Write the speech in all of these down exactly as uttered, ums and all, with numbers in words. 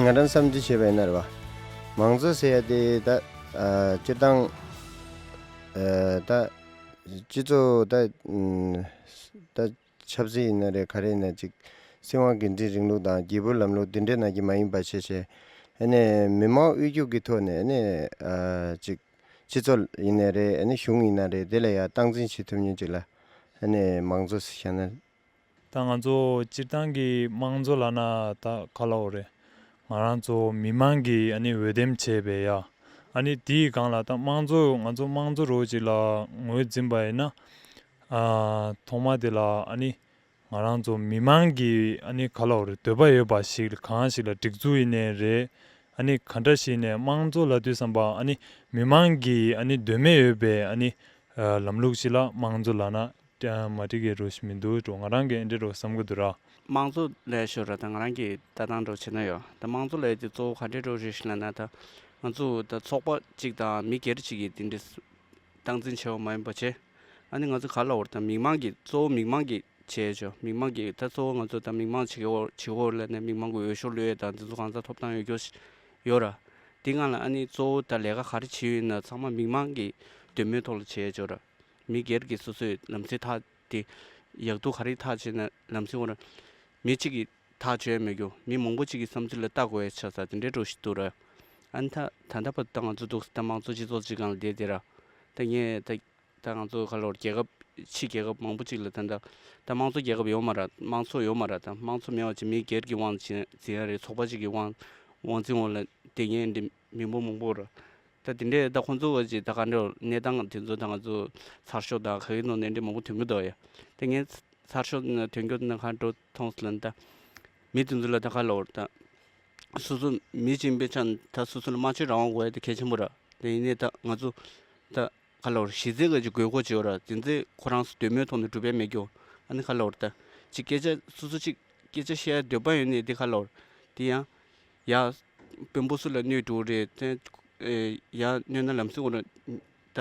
ང་རང་བསམ་ཚུལ་བྱས་པ་ཡིན་ན་རེད་བ། མང་གཙོ་ཟེར་ཡ་དེ་ད་ཨ་སྤྱིར་བཏང་ཨ་ད་སྤྱི་ཚོགས་ད་ཨམ་ད་ཆབ་སྲིད་ཡིན་ན་རེད། ག་རེ་ཡིན་ན་ཅིག་སྲིད་དབང་སྒེར་འཛིན་རིང་ལུགས་དང་རྒྱལ་པོའི་ལམ་ལུགས་འདི་འདྲའི་ནང་གི་མ་ཡིན་པ་བྱས་བྱས། ཨ་ནི་མི་མང་དབུལ་སྐྱོབ་ཀྱི་ཐོག་ནས་ཨ་ནི་ཨ་ཅིག་སྤྱི་ཚོགས་ཡིན་ན་རེད། ཨ་ནི་གཞུང་ཡིན་ན་རེད། དེ་ལ་ཡང་སྟངས་འཛིན་བྱེད་ཐུབ་མཁན་ཅིག་ལ་ཨ་ནི་མང་གཙོ་ཟེར་བྱས་ན། ད་ང་ཚོ་སྤྱིར་བཏང་གི་དམངས་གཙོ་ལབ་ན་ད་ག་ལབ་དགོས་རེད། ང་རང་ཚོ་མི་མང་གིས་ཨ་ནི་འོས་འདེམས་བྱས་པའི་ཡ། ཨ་ནི་དེའི་སྒང་ལ་ད་དམངས་གཙོ་ང་ཚོ་དམངས་གཙོ་རོགས་ཅིག་ལ་ངོས་འཛིན་པ་ཡིན་ན། ཨ་ཐོག་མ་དེ་ལ་ཨ་ནི་ང་རང་ཚོ་མི་མང་གི་ཨ་ནི་ག་ལབ་དགོས་རེད། འདོད་པ་ཡོད་པ་ཞིག་གང་ཞིག་ལ་སྒྲིག་འཛུགས་ཡིན་ནའི་རེད། ཨ་ནི་ག་འདྲ་ཞིག་ནས་དམངས་གཙོ་ལབ་དུས་ཙམ་པ་ཨ་ནི་མི་མང་གི་ཨ་ནི་འདོད་མོས་ཡོད་པའི་ཨ་ནི་ལམ་ལུགས་ཤིག་ལ་དམངས་གཙོ་ལབ་ན་མ་འགྲིག་གི་རོ་ཞིག་མི་འདུག་འགྲོ། ང་རང་གིས་འདི་འདྲ་བསམ་གྱི་འདུག་ར། དམངས་གཙོ་ལབ་ཤོར་ར། ད་ང་རང་གི་ལྟ་སྟངས་འདྲ་བྱས་ན་ཡོད། ད་དམངས་གཙོ་ལབ་ཡ་དེ་གཙོ་བོ་ག་འདྲ་འདྲ་རེད་ཞེས་ལབ་ན། ད་ང་ཚོ་ད་ཚོགས་པ་གཅིག་དང་མི་སྒེར་གཅིག་གིས་དེ་འདྲ་སྟངས་འཛིན་བྱས་པ་མ་ཡིན་པ་བྱས། ཨ་ནི་ང་ཚོ་ག་ལབ་དགོས་རེད། ད་མི་མང་གིས་གཙོ་བོ་མི་མང་གིས་བྱས་ཆོག་མི་མང་གིས་ད་གཙོ་བོ་ང་ཚོ་ད་མི་མང་བྱེད་དགོས་བྱེད་དགོས་ལབ་ནས་མི་མང་གི་འོས་ཤོག་བླུགས་ཡས་དང་དེ་ཚོ་གང་ཟག་ཐོབ་ཐང་ཡོད་རྒྱུ་ཡོད་ར། དེ་སྒང་ལ་ཨ་ནི་གཙོ་བོ་ད་ལས་ཀ་ག་རེ་བྱེད་ཡོད་ན་ཚང་མ་མི་མང་གི་འདོད་མོས་ཐོག་ལ་བྱས་ཆོག་ར། མི་སྒེར་གྱི་སོ་སོའི་ལམ་སྲོལ་ཐག་དེ་ཡག་སྡུག་ག་རེ་ཐག་བཅད་ན་ལམ་སྲོལ་འོ་ར། མི་གཅིག་གིས་ཐག་གཅོད་མེད་རྒྱུ། མི་མང་པོ་གཅིག་གི་བསམ་ཚུལ་ལ་ལྟ་དགོས་ཡ་ཆགས་ས་དེ་འདྲའི་འདྲ་ཞིག་འདུག་ར། ཨ་ནི་ད་ད་ལྟ་བར་དུ་ང་ཚོ་འདུག་ད་དམངས་གཙོ་སྤྱི་ཚོགས་གཅིག་སྒང་ལ་བསྡད་དེ་ར། ད་ངས་ད་ད་ང་ཚོ་ག་ལབ་དགོས་རེད། རྒྱལ་ཁབ་ཕྱི་རྒྱལ་ཁབ་མང་པོ་གཅིག་ལ་ད་ད་ད་དམངས་གཙོ་རྒྱལ་ཁབ་ཡོད་མ་རེད། དམངས་གཙོ་ཡོད་མ་རེད། ད་དམངས་གཙོ་མེད་པ་ཅིག་མི་སྒེར་གྱི་དབང་འཛིན་འཛིན་ཡ་རེད། ཚོགས་པ་གཅིག་གི་དབང་དབང་འཛིན་འོག་ལ་བསྡད་མཁན་འདི་མི་འབོར་མང་པོ་རེད། ད་དེ་འདྲས་ད་ཁོང་ཚོ་ག་ཅིག་ད་ག་འདྲ་གནས་སྟངས་དེ་ཚོ་ད་ང་ཚོ་ཚར་ཤོག་དང་ག་གི་ནང་ནས་འདྲ་མང་པོ་ཐོན་གྱི་འདུག་ཡ། ད་ངས་ཚར་ཤོག་ནང་ཐོན་རྒྱུ་ན་ག་འདྲ་མཐོང་སོང་ལབ་ན། ད་མི་དེ་ཚོ་ལ་ད་ག་ལབ་དགོས་རེད། ད་སོ་སོ་མི་གཅིག་ཡིན་པའི་ཆ་ནས་ད་སོ་སོ་ལ་སྨྲ་བརྗོད་རང་དབང་དགོས་ཡ་དེ་གལ་ཆེན་པོ་རེད། དེ་ཡིན་ནའི་ད་ང་ཚོ་ད་ག་ལབ་དགོས་རེད། གཞི་རྩའི་ག་ཅིག་དགོས་མཁོ་ཅིག་ཡོད་རེད། དེ་ཚོ་ཁོ་རང་ཚོ་འདོད་མོས་ཐོག་ནས་འགྲུབ་པ་མེད་རྒྱུ། ཨ་ནི་ག་ལབ་དགོས་རེད། ད་ཅིག་སྐད་ཆ་སོ་སོ་ཅིག་སྐད་ཆ་བཤད་ཡ་འདོད་པ་ཡོད་ནའི་དེ་ག་ལབ་དགོས་རེད། དེ་ཡང་ཡ། དཔོན་པོ་སུ་ལ་གནོད་འགྲོ་རེད་དེ། ཨེ་ཡ་གནོད་ན་ལམ་སེང་འོ་ན་ད་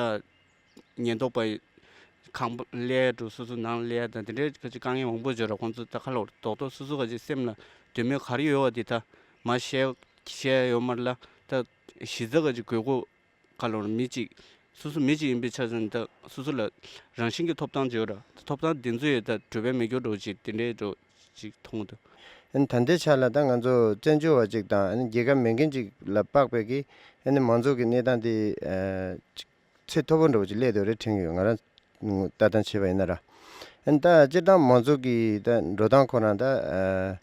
ཉེན་རྟོག་པ་ཁང་པ་སླེབས་འགྲོ། སོ་སོ་ནང་སླེབས་དང་དེ་འདྲའི་ག་ཅིག་དཀའ་ངལ་མང་པོ་བརྗོད་ར། ཁོང་ཚོ་ད་ག་ལབ་རྡོག་རྡོག་སོ་སོ་ག་ཅིག་སེམས་ལ་འདོད་མོས་ག་རེ་ཡོད་པ་དེ་ད་མ་བཤད་བཤད་ཡོད་མ་རེད་ལ། ད་གཞི་རྩ་ག་ཅིག་དགོས་མཁོ་ག་ལབ་ར། མི་གཅིག་སོ་སོ་མི་གཅིག་ཡིན་པའི་ཆ་ཚང་ད་སོ་སོ་ལ་རང་བཞིན་གྱི་ཐོབ་ཐང་ཅིག་ཡོད་ར། ཐོབ་ཐང་དེ་ཚོ་ཡོད་ད་གྲུབ་པ་མེད་རྒྱུ་འགྲོ་ཅིག་དེ་འདྲའི་འགྲོ་ཅིག་མཐོང་འདུག་ཨ་ནི་ད་ལྟའི་ཆ་ལ་ད་ང་ཚོ་བཙན་བྱོལ་བ་ཅིག་དང་ཨ་ནི་རྒྱལ་ཁབ་མེད་མཁན་ཅིག་ལ་དཔག་པའི་གི་ཨ་ནི་མང་ཚོགས་ཀྱི་གནས་སྟངས་དེ་ཨ་ཅིག་ཚད་མཐོ་པོ་འདྲ་བོ་ཅིག་སླེབས་འདུག་རེད་དྲན་གྱི་ཡོད། ང་རང་ལྟ་སྟངས་བྱས་པ་ཡིན་ན་ར། ཨ་ནི་ད་སྤྱིར་བཏང་མང་ཚོགས་ཀྱི་ད་འགྲོ་སྟངས་ཁོ་རང་ད་ཨ་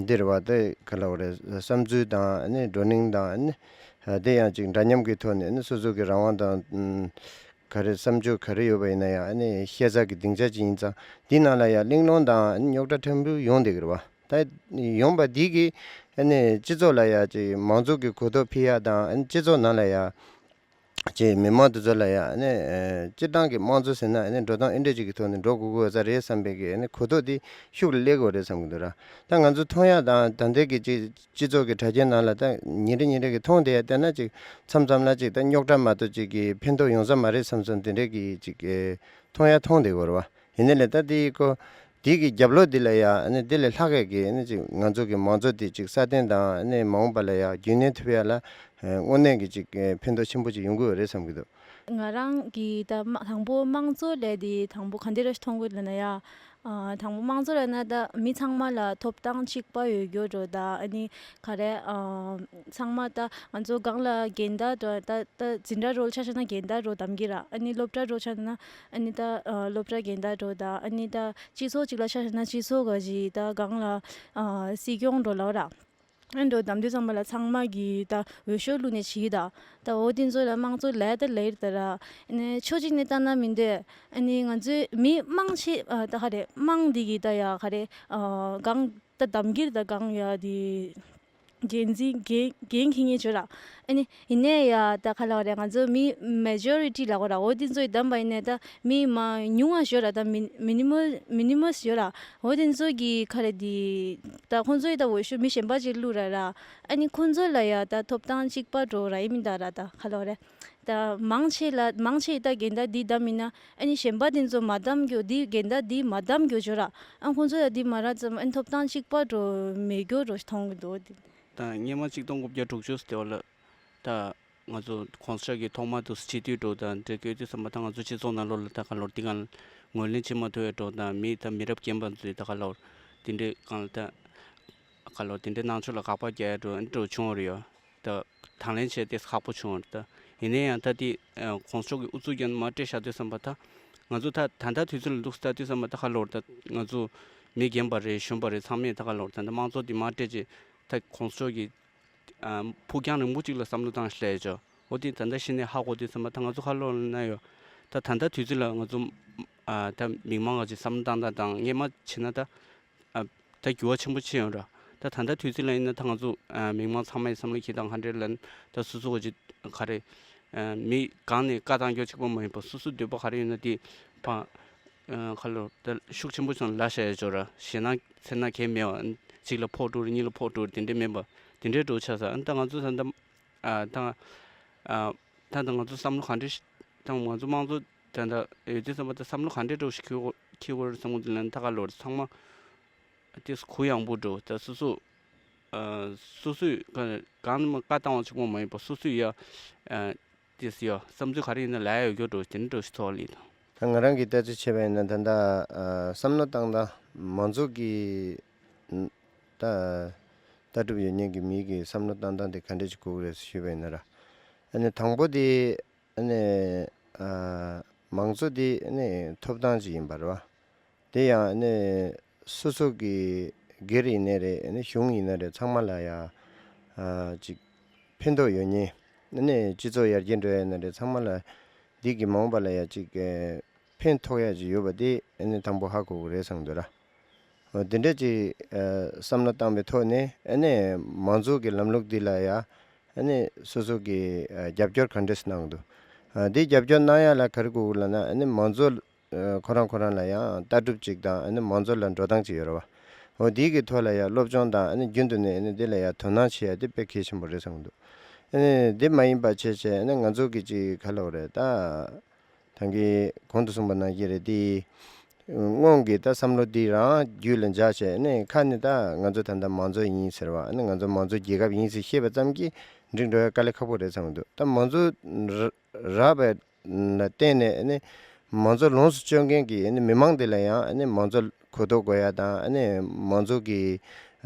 འདི་རེད་བ། ད་ག་ལབ་དགོས་རེད། བསམ་ཚུལ་དང་ཨ་ནི་བགྲོ་གླེང་དང་ཨ་ནི་དེ་ཡང་ཅིག་འདྲ་མཉམ་གྱི་ཐོག་ནས་ཨ་ནི་སོ་སོ་གི་རང་དབང་དང་ག་རེ་བསམ་སྤྱོད་ག་རེ་ཡོད་པ་ཡིན་ན་ཡང་ཨ་ནི་བཤད་ས་གི་སྡིངས་ཆ་ཅིག་ཡིན་ཙང་། འདི་ནང་ལ་ཡང་གླེང་སློང་དང་ཨ་ནི་རྙོག་དྲ་ཕྲན་བུ་ཡོང་བསྡད་ཀྱི་རེད་བ། ད་ཡོང་པ་འདི་གིས་ཨ་ནི་སྤྱི་ཚོགས་ལ་ཡང་ཅིག་མང་ཚོགས་ཀྱི་གོ་རྟོགས་འཕེལ་ཡག་དང་ཨ་ནི་སྤྱི་ཚོགས་ནང་ལ་ཡང་ཅིག་མི་མང་དེ་ཚོ་ལ་ཡང་ཨ་ནི་ཨ་སྤྱིར་བཏང་གི་དམངས་གཙོ་ཟེར་ན་ཨ་ནི་འགྲོ་སྟངས་ཨེ་འདྲ་ཅིག་གི་ཐོག་ནས་འགྲོ་དགོས་ཀྱི་ཡོད་ས་རེད་བསམ་པའི་གི་ཨ་ནི་གོ་རྟོགས་དེ་ཤུགས་ལ་སླེབས་ཀྱི་ཡོད་རེད་བསམ་གྱི་འདུག་ར། ད་ང་ཚོ་མཐོང་ཡག་དང་ད་ལྟའི་གི་ཅིག་སྤྱི་ཚོགས་ཀྱི་དྲ་རྒྱའི་ནང་ལ་ད་ཉིན་རེ་ཉིན་རེ་གི་མཐོང་བསྡད་ཡ་བལྟས་ན་ཅིག་མཚམས་མཚམས་ལ་ཅིག་ད་རྙོག་དྲ་མ་གཏོགས་ཅིག་གི་ཕན་ཐོགས་ཡོང་ས་མ་རེད་བསམ་བསམ་དེ་འདྲའི་གི་ཅིག་ཨེ་མཐོང་ཡ་མཐོང་བསྡད་ཀྱི་ཡོད་རེད་བ། ཡིན་ནའི་ལས་ད་དེའི་སྐོར་དེའི་གི་རྒྱབ་ལོགས་འདི་ལ་ཡ་ཨ་ནི་དེ་ལས་ལྷག་གས་ཀྱི་ཨ་ནི་ཅིག་ང་ཚོ་གི་མང་གཙོ་དེ་ཅིག་སྲ་བརྟན་དང་ཨ་ནི་མ་འོངས་པ་ལ་ཡ་རྒྱུན་གནས་ཐུབ་ཡ་ལ་ཨ་དངོས་གནས་ཀྱི་ཅིག་ཨ་ཕན་ཐོགས་ཆེན་པོ་ཅིག་ཡོང་གི་ཡོད་རེད་བསམ་གྱི་འདུག། ང་རང་གི་ད་མ་དང་པོ་དམངས་གཙོ་ལས་དེ་དང་པོ་ག་འདྲ་ཞིག་མཐོང་གི་ཡོད་ལབ་ན་ཡ། ཨ་དང་པོ་དམངས་གཙོ་ལབ་ན་ད་མི་ཚང་མ་ལ་ཐོབ་ཐང་གཅིག་པ་ཡོད་རྒྱུ་འདྲ་བོ་དང་། ཨ་ནི་ག་རེ་ཨ་ཚང་མ་ད་ང་ཚོ་སྒང་ལ་འགལ་ཟླ་འདྲ་བོ་ད་ད་འཛིན་གྲྭ་འདྲ་བོ་ཆ་བཞག་ན་འགལ་ཟླ་འདྲ་བོ་གདམ་གྱི་ར། ཨ་ནི་སློབ་གྲྭ་འདྲ་བོ་ཆ་བཞག་ན་ཨ་ནི་ད་ཨ་སློབ་གྲྭ་འགལ་ཟླ་འདྲ་བོ་དང་། ཨ་ནི་ད་སྤྱི་ཚོགས་གཅིག་ལ་ཆ་བཞག་ན་སྤྱི་ཚོགས་ག་ཅིག་ད་སྒང་ལ་ཨ་སྲིད་སྐྱོང་འདྲ་བོ་ལབ་ར། ཨ་འདྲ་བོ་གདམ་དུས་ཙམ་པ་ལ་ཚང་མ་གིས་ད་འོས་ཤོག་བླུགས་ནས་བྱེད་ཀྱི་ད། ད་འོ་དེ་ཚོ་ལ་དམངས་གཙོ་ལབ་ད་ལབ་ཀྱི་རེད་ད་ར། ཨ་ནི་ཕྱོགས་གཅིག་ནས་བལྟས་ན་མི་འདོད། ཨ་ནི་ང་ཚོའི་མི་མང་ཆེ་ཨ་ད་ག་རེ་དམངས་འདི་གིས་ད་ཡ་ག་རེ་ཨ་སྒང་ད་གདམ་གྱི་རེད་ད། སྒང་ཡ་དེ་འགན་འཛིན་འགན་འགན་འཁྱེར་མཁན་ཅིག་ཡོད་ར། ཨ་ནི་ཡིན་ནའི་ཡ་ད་ག་ལབ་དགོས་རེད། ང་ཚོ་མི་མེ་ཇོ་རི་ཊི་ལབ་དགོས་ར། འོ་དེ་ཚོ་གིས་གདམས་པ་ཡིན་ནའི་ད་མི་མང་ཉུང་བ་ཅིག་ཡོད་ར། ད་མི་མི་ནི་མལ་མི་ནི་མལ་ཅིག་ཡོད་ར། འོ་དེ་ཚོ་གིས་ག་རེ་དེ་ད་ཁོང་ཚོ་ཡིས་ད་འོས་ཤོག་མི་གཞན་པ་ཅིག་བླུགས་ར་ར། ཨ་ནི་ཁོང་ཚོ་ལ་ཡ་ད་ཐོབ་ཐང་གཅིག་པ་འདྲ་བོ་རག་གི་མི་འདུག་ར། ད་ག་ལབ་དགོས་རེད། ད་མང་ཆེ་ལ་མང་ཆེ་ད་འགལ་ཟླ་འདི་གདམས་ཡིན་ན། ཨ་ནི་གཞན་པ་དེ་ཚོ་མ་གདམ་རྒྱུ། འདི་འགལ་ཟླ་འདི་མ་གདམ་རྒྱུ་ཅིག་ཡོད་ར། ཨ་ཁོང་ཚོ་ལ་འདི་མ་རག་ཙམ་ཨ་ནི་ཐོབ་ཐང་གཅིག་པ་འདྲ་བོ་མེད་རྒྱུ་འདྲ་བོ་ཞིག་མཐོང་གི་འདུག་དེ། དང་སྔོན་མ་གཅིག་སྟོང་དགུ་བརྒྱ་དྲུག་ཅུ་དེ་བ་ལ་ད་ང་ཚོ་གོང་ས་མཆོག་གིས་ཐོག་མར་དུ་སྤྱི་འཐུས་འགྲོ་དང་འབྲེལ་སྐད་དུས་ཙམ་པ་ད་ང་ཚོ་སྤྱི་ཚོགས་ནང་ལོགས་ལ་ད་ག་ལོར་འདི་ག་ངོས་ལེན་བྱེད་མ་ཐུབ་པའི་འགྲོ་དང་མི་ད་མི་རབས་རྒན་པ་ཚོས་ད་ག་ལོར་དེ་འདྲའི་གང་ལ་ད་ག་ལོར་དེ་འདྲའི་གནང་ཕྱོགས་ལ་དགག་པ་རྒྱག་ཡ་འགྲོ་འགྲོ་བྱུང་བ་རེད་ཡོད། ད་དང་ལེན་བྱས་ཏེ་ཁག་པོ་བྱུང་བ་རེད། ད་ཡིན་ན་ཡང་ད་དེ་གོང་ས་མཆོག་གིས་ཨུ་ཚུགས་རྒྱབ་ནས་མར་སྤྲད་བཞག་དུས་ཙམ་པ་ད་ང་ཚོ་ད་ད་ལྟ་དུས་ཚོད་ལ་འདུག་ད་དུས་ཙམ་པ་ད་ག་ལོར་ད་ང་ཚོ་མི་རྒན་པ་རེད་གཞོན་པ་རེད་ཚང་མས་ད་ག་ལོར་ད་ད་དམངས་གཙོ་འདི་མར་སྤྲད་རྗེས་ད་གོང་ས་མཆོག་གིས་ཨ་ཕུགས་རྒྱང་རིང་པོ་ཅིག་ལ་བསམ་བློ་བཏང་ཤེས་ཡོད་ཅོ། འོ་དེ་ད་ལྟ་གཞི་ནས་ཧ་གོ་དུས་ཙམ་པ་ད་ང་ཚོ་ཁ་ལོ་ན་ཡོད། ད་ད་ལྟ་དུས་ཚོད་ལ་ང་ཚོ་ཨ་ད་མི་མང་ག་ཅིག་བསམ་བློ་བཏང་སྟངས་དང་སྔོན་མ་བྱས་ན་ད་ཨ་ད་འགྱུར་བ་ཆེན་པོ་ཕྱིན་ཡོད་ར། ད་ད་ལྟ་དུས་ཚོད་ལ་ཡིན་ན་ད་ང་ཚོ་ཨ་མི་མང་ཚང་མའི་བསམ་བློ་ཁྱེད་དང་ག་འདྲ་ལ་ད་སོ་སོ་ག་ཅིག་ག་རེ་ཨ་མི་གང་ནས་བཀའ་བཏང་རྒྱུ་གཅིག་པོ་མ་ཡིན་པ་སོ་སོ་འདོད་པ་ག་རེ་ཡོད་ན་དེ་ཕ་ཁ་ལོ་ད་ཤུགས་ཆེན་པོ་བྱུང་ལ་བཤད་ཡ་ཅོ་ར་ཞེད་སྣང་ཚེར་སྣང་གས་མེད་པ་གཅིག་ལ་ཕོག་འགྲོ་རེད་གཉིས་ལ་ཕོག་འགྲོ་རེད་དེ་འདྲ་མེད་པ་དེ་འདྲའི་འགྲོ་ཆགས་ས་ཨ་ད་ང་ཚོ་ད་ད་ཨ་ད་ཨ་ད་ད་ང་ཚོ་བསམ་བློ་ག་འདྲ་ཞིག་ད་ང་ཚོ་དམངས་གཙོ་ད་ད་ཡོད་དུས་ཙམ་པ་ད་བསམ་བློ་ག་འདྲའི་འགྲོ་ཞིག་འཁྱེར་དགོས་འཁྱེར་དགོས་རེད་བསམ་གི་འདུག་ལན་ད་ག་ལོར་ཚང་མ་དེ་གུ་ཡངས་པོ་འགྲོ་ད་སོ་སོ་ཨ་སོ་སོས་ག་གང་ནས་མ་བཀའ་བཏང་བ་གཅིག་པོ་མ་ཡིན་པ་སོ་སོས་ཡ་ཨ། དེས་ཡོ་བསམ་ཚུལ་ག་རེ་ཡིན་ན་ལ་ཡ་ཡོད་རྒྱུ་འགྲོ་དེ་འདྲ་འགྲོ་ཞིག་ཐོག་ལ་ཡིན་དང་། ད་ང་རང་གིས་ལྟ་ཚུལ་བྱས་པ་ཡིན་ན་ད་ལྟ་ཨ་བསམ་བློ་བཏང་སྟངས་མང་གཙོ་གི་ད་ལྟ་གྲུབ་ཡོད་མཁན་གྱི་མི་གི་བསམ་བློ་བཏང་སྟངས་དེ་ག་འདྲ་ཞིག་དགོས་ཀྱི་རེད་ཞུས་པ་ཡིན་ན་ར། ཨ་ནི་དང་པོ་དེ་ཨ་ནི་ཨ་མང་གཙོ་དེ་ཨ་ནི་ཐོབ་ཐང་ཅིག་ཡིན་པ་རེད་བ། དེ་ཡང་ནི་སོ་སོ་གི་སྒེར་ཡིན་ནའི་རེད་ནི་གཞུང་ཡིན་ན་རེད་ཚང་མ་ལ་ཡ་ཨ་ཅིག་ཕན་ཐོགས་ཡོད་ཉེན་ནི་སྤྱི་ཚོགས་ཡར་རྒྱས་འགྲོ་ཡ་ཡིན་ན་རེད་ཚང་མ་ལ་འདི་གི་མ་འོངས་པ་ལ་ཡ་ཅིག་ཨ་ཕན་ཐོགས་ཡ་ཅིག་ཡོད་པ་དེ་ནི་དང་པོ་ཧ་གོ་གི་རེད་བསམ་འདུག་ར། འོ་དེ་འདྲ་ཅིག་ཨ་བསམ་བློ་བཏང་པའི་ཐོག་ནས་ནི་མང་གཙོ་གི་ལམ་ལུགས་འདི་ལ་ཡ་ནི་སོ་སོ་གི་ཨ་རྒྱབ་སྐྱོར་ག་འདྲས་གནང་འདུག་ཨ་འདི་རྒྱབ་སྐྱོར་གནང་ཡ་ལ་ག་རེ་དགོས་ལབ་ན་ནི་མང་གཙོ་ཁོ་རང་ཁོ་རང་ལ་ཡང་ལྟ་གྲུབ་ཅིག་དང་ཨ་ནི་མང་གཙོ་ལ་འགྲོ་སྟངས་ཅིག་ཡོད་རེད་བ། འོ་དེའི་གི་ཐོག་ལ་ཡང་སློབ་སྦྱོང་དང་ཨ་ནི་རྒྱུན་དུ་ནས་ཨ་ནི་འདི་ལ་ཡང་དོ་སྣང་བྱེད་ཡ་དེ་དཔེ་གལ་ཆེན་པོ་རེད་བསམ་གི་འདུག་ཨ་ནི་འདི་མ་ཡིན་པ་བྱས་བྱས་ཨ་ནི་ང་ཚོ་གི་ཅིག་ག་ལབ་རེད་ད། ད་གིན་གོང་དུ་གསུངས་པ་ནང་བཞིན་རེད་དེ། སྔོན་གྱི་ད་བསམ་བློ་འདི་རང་རྒྱུད་ལ་འཇགས་བྱས་ཨ་ནི་ཁ་ནས་ད་ང་ཚོ་ད་ལྟ་མང་གཙོ་ཡིན་ཟེར་བ་ཨ་ནི་ང་ཚོ་མང་གཙོ་རྒྱལ་ཁབ་ཡིན་ཟེར་བཤད་པ་ཙམ་གྱིས་འགྲིག་འགྲོ་ཡ་དཀའ་ལས་ཁག་པོ་རེད་བསམ་གི་འདུག་ད་མང་གཙོ་རག་པའི་ལ་བརྟེན་ནས་ཨ་ནི་མང་གཙོ་ལོངས་སུ་སྤྱོད་མཁན་གྱི་ཨ་ནི་མི་མང་དེ་ལ་ཡང་ཨ་ནི་མང་གཙོ་གོ་རྟོགས་དགོས་ཡ་དང་ཨ་ནི་མང་གཙོ་གི་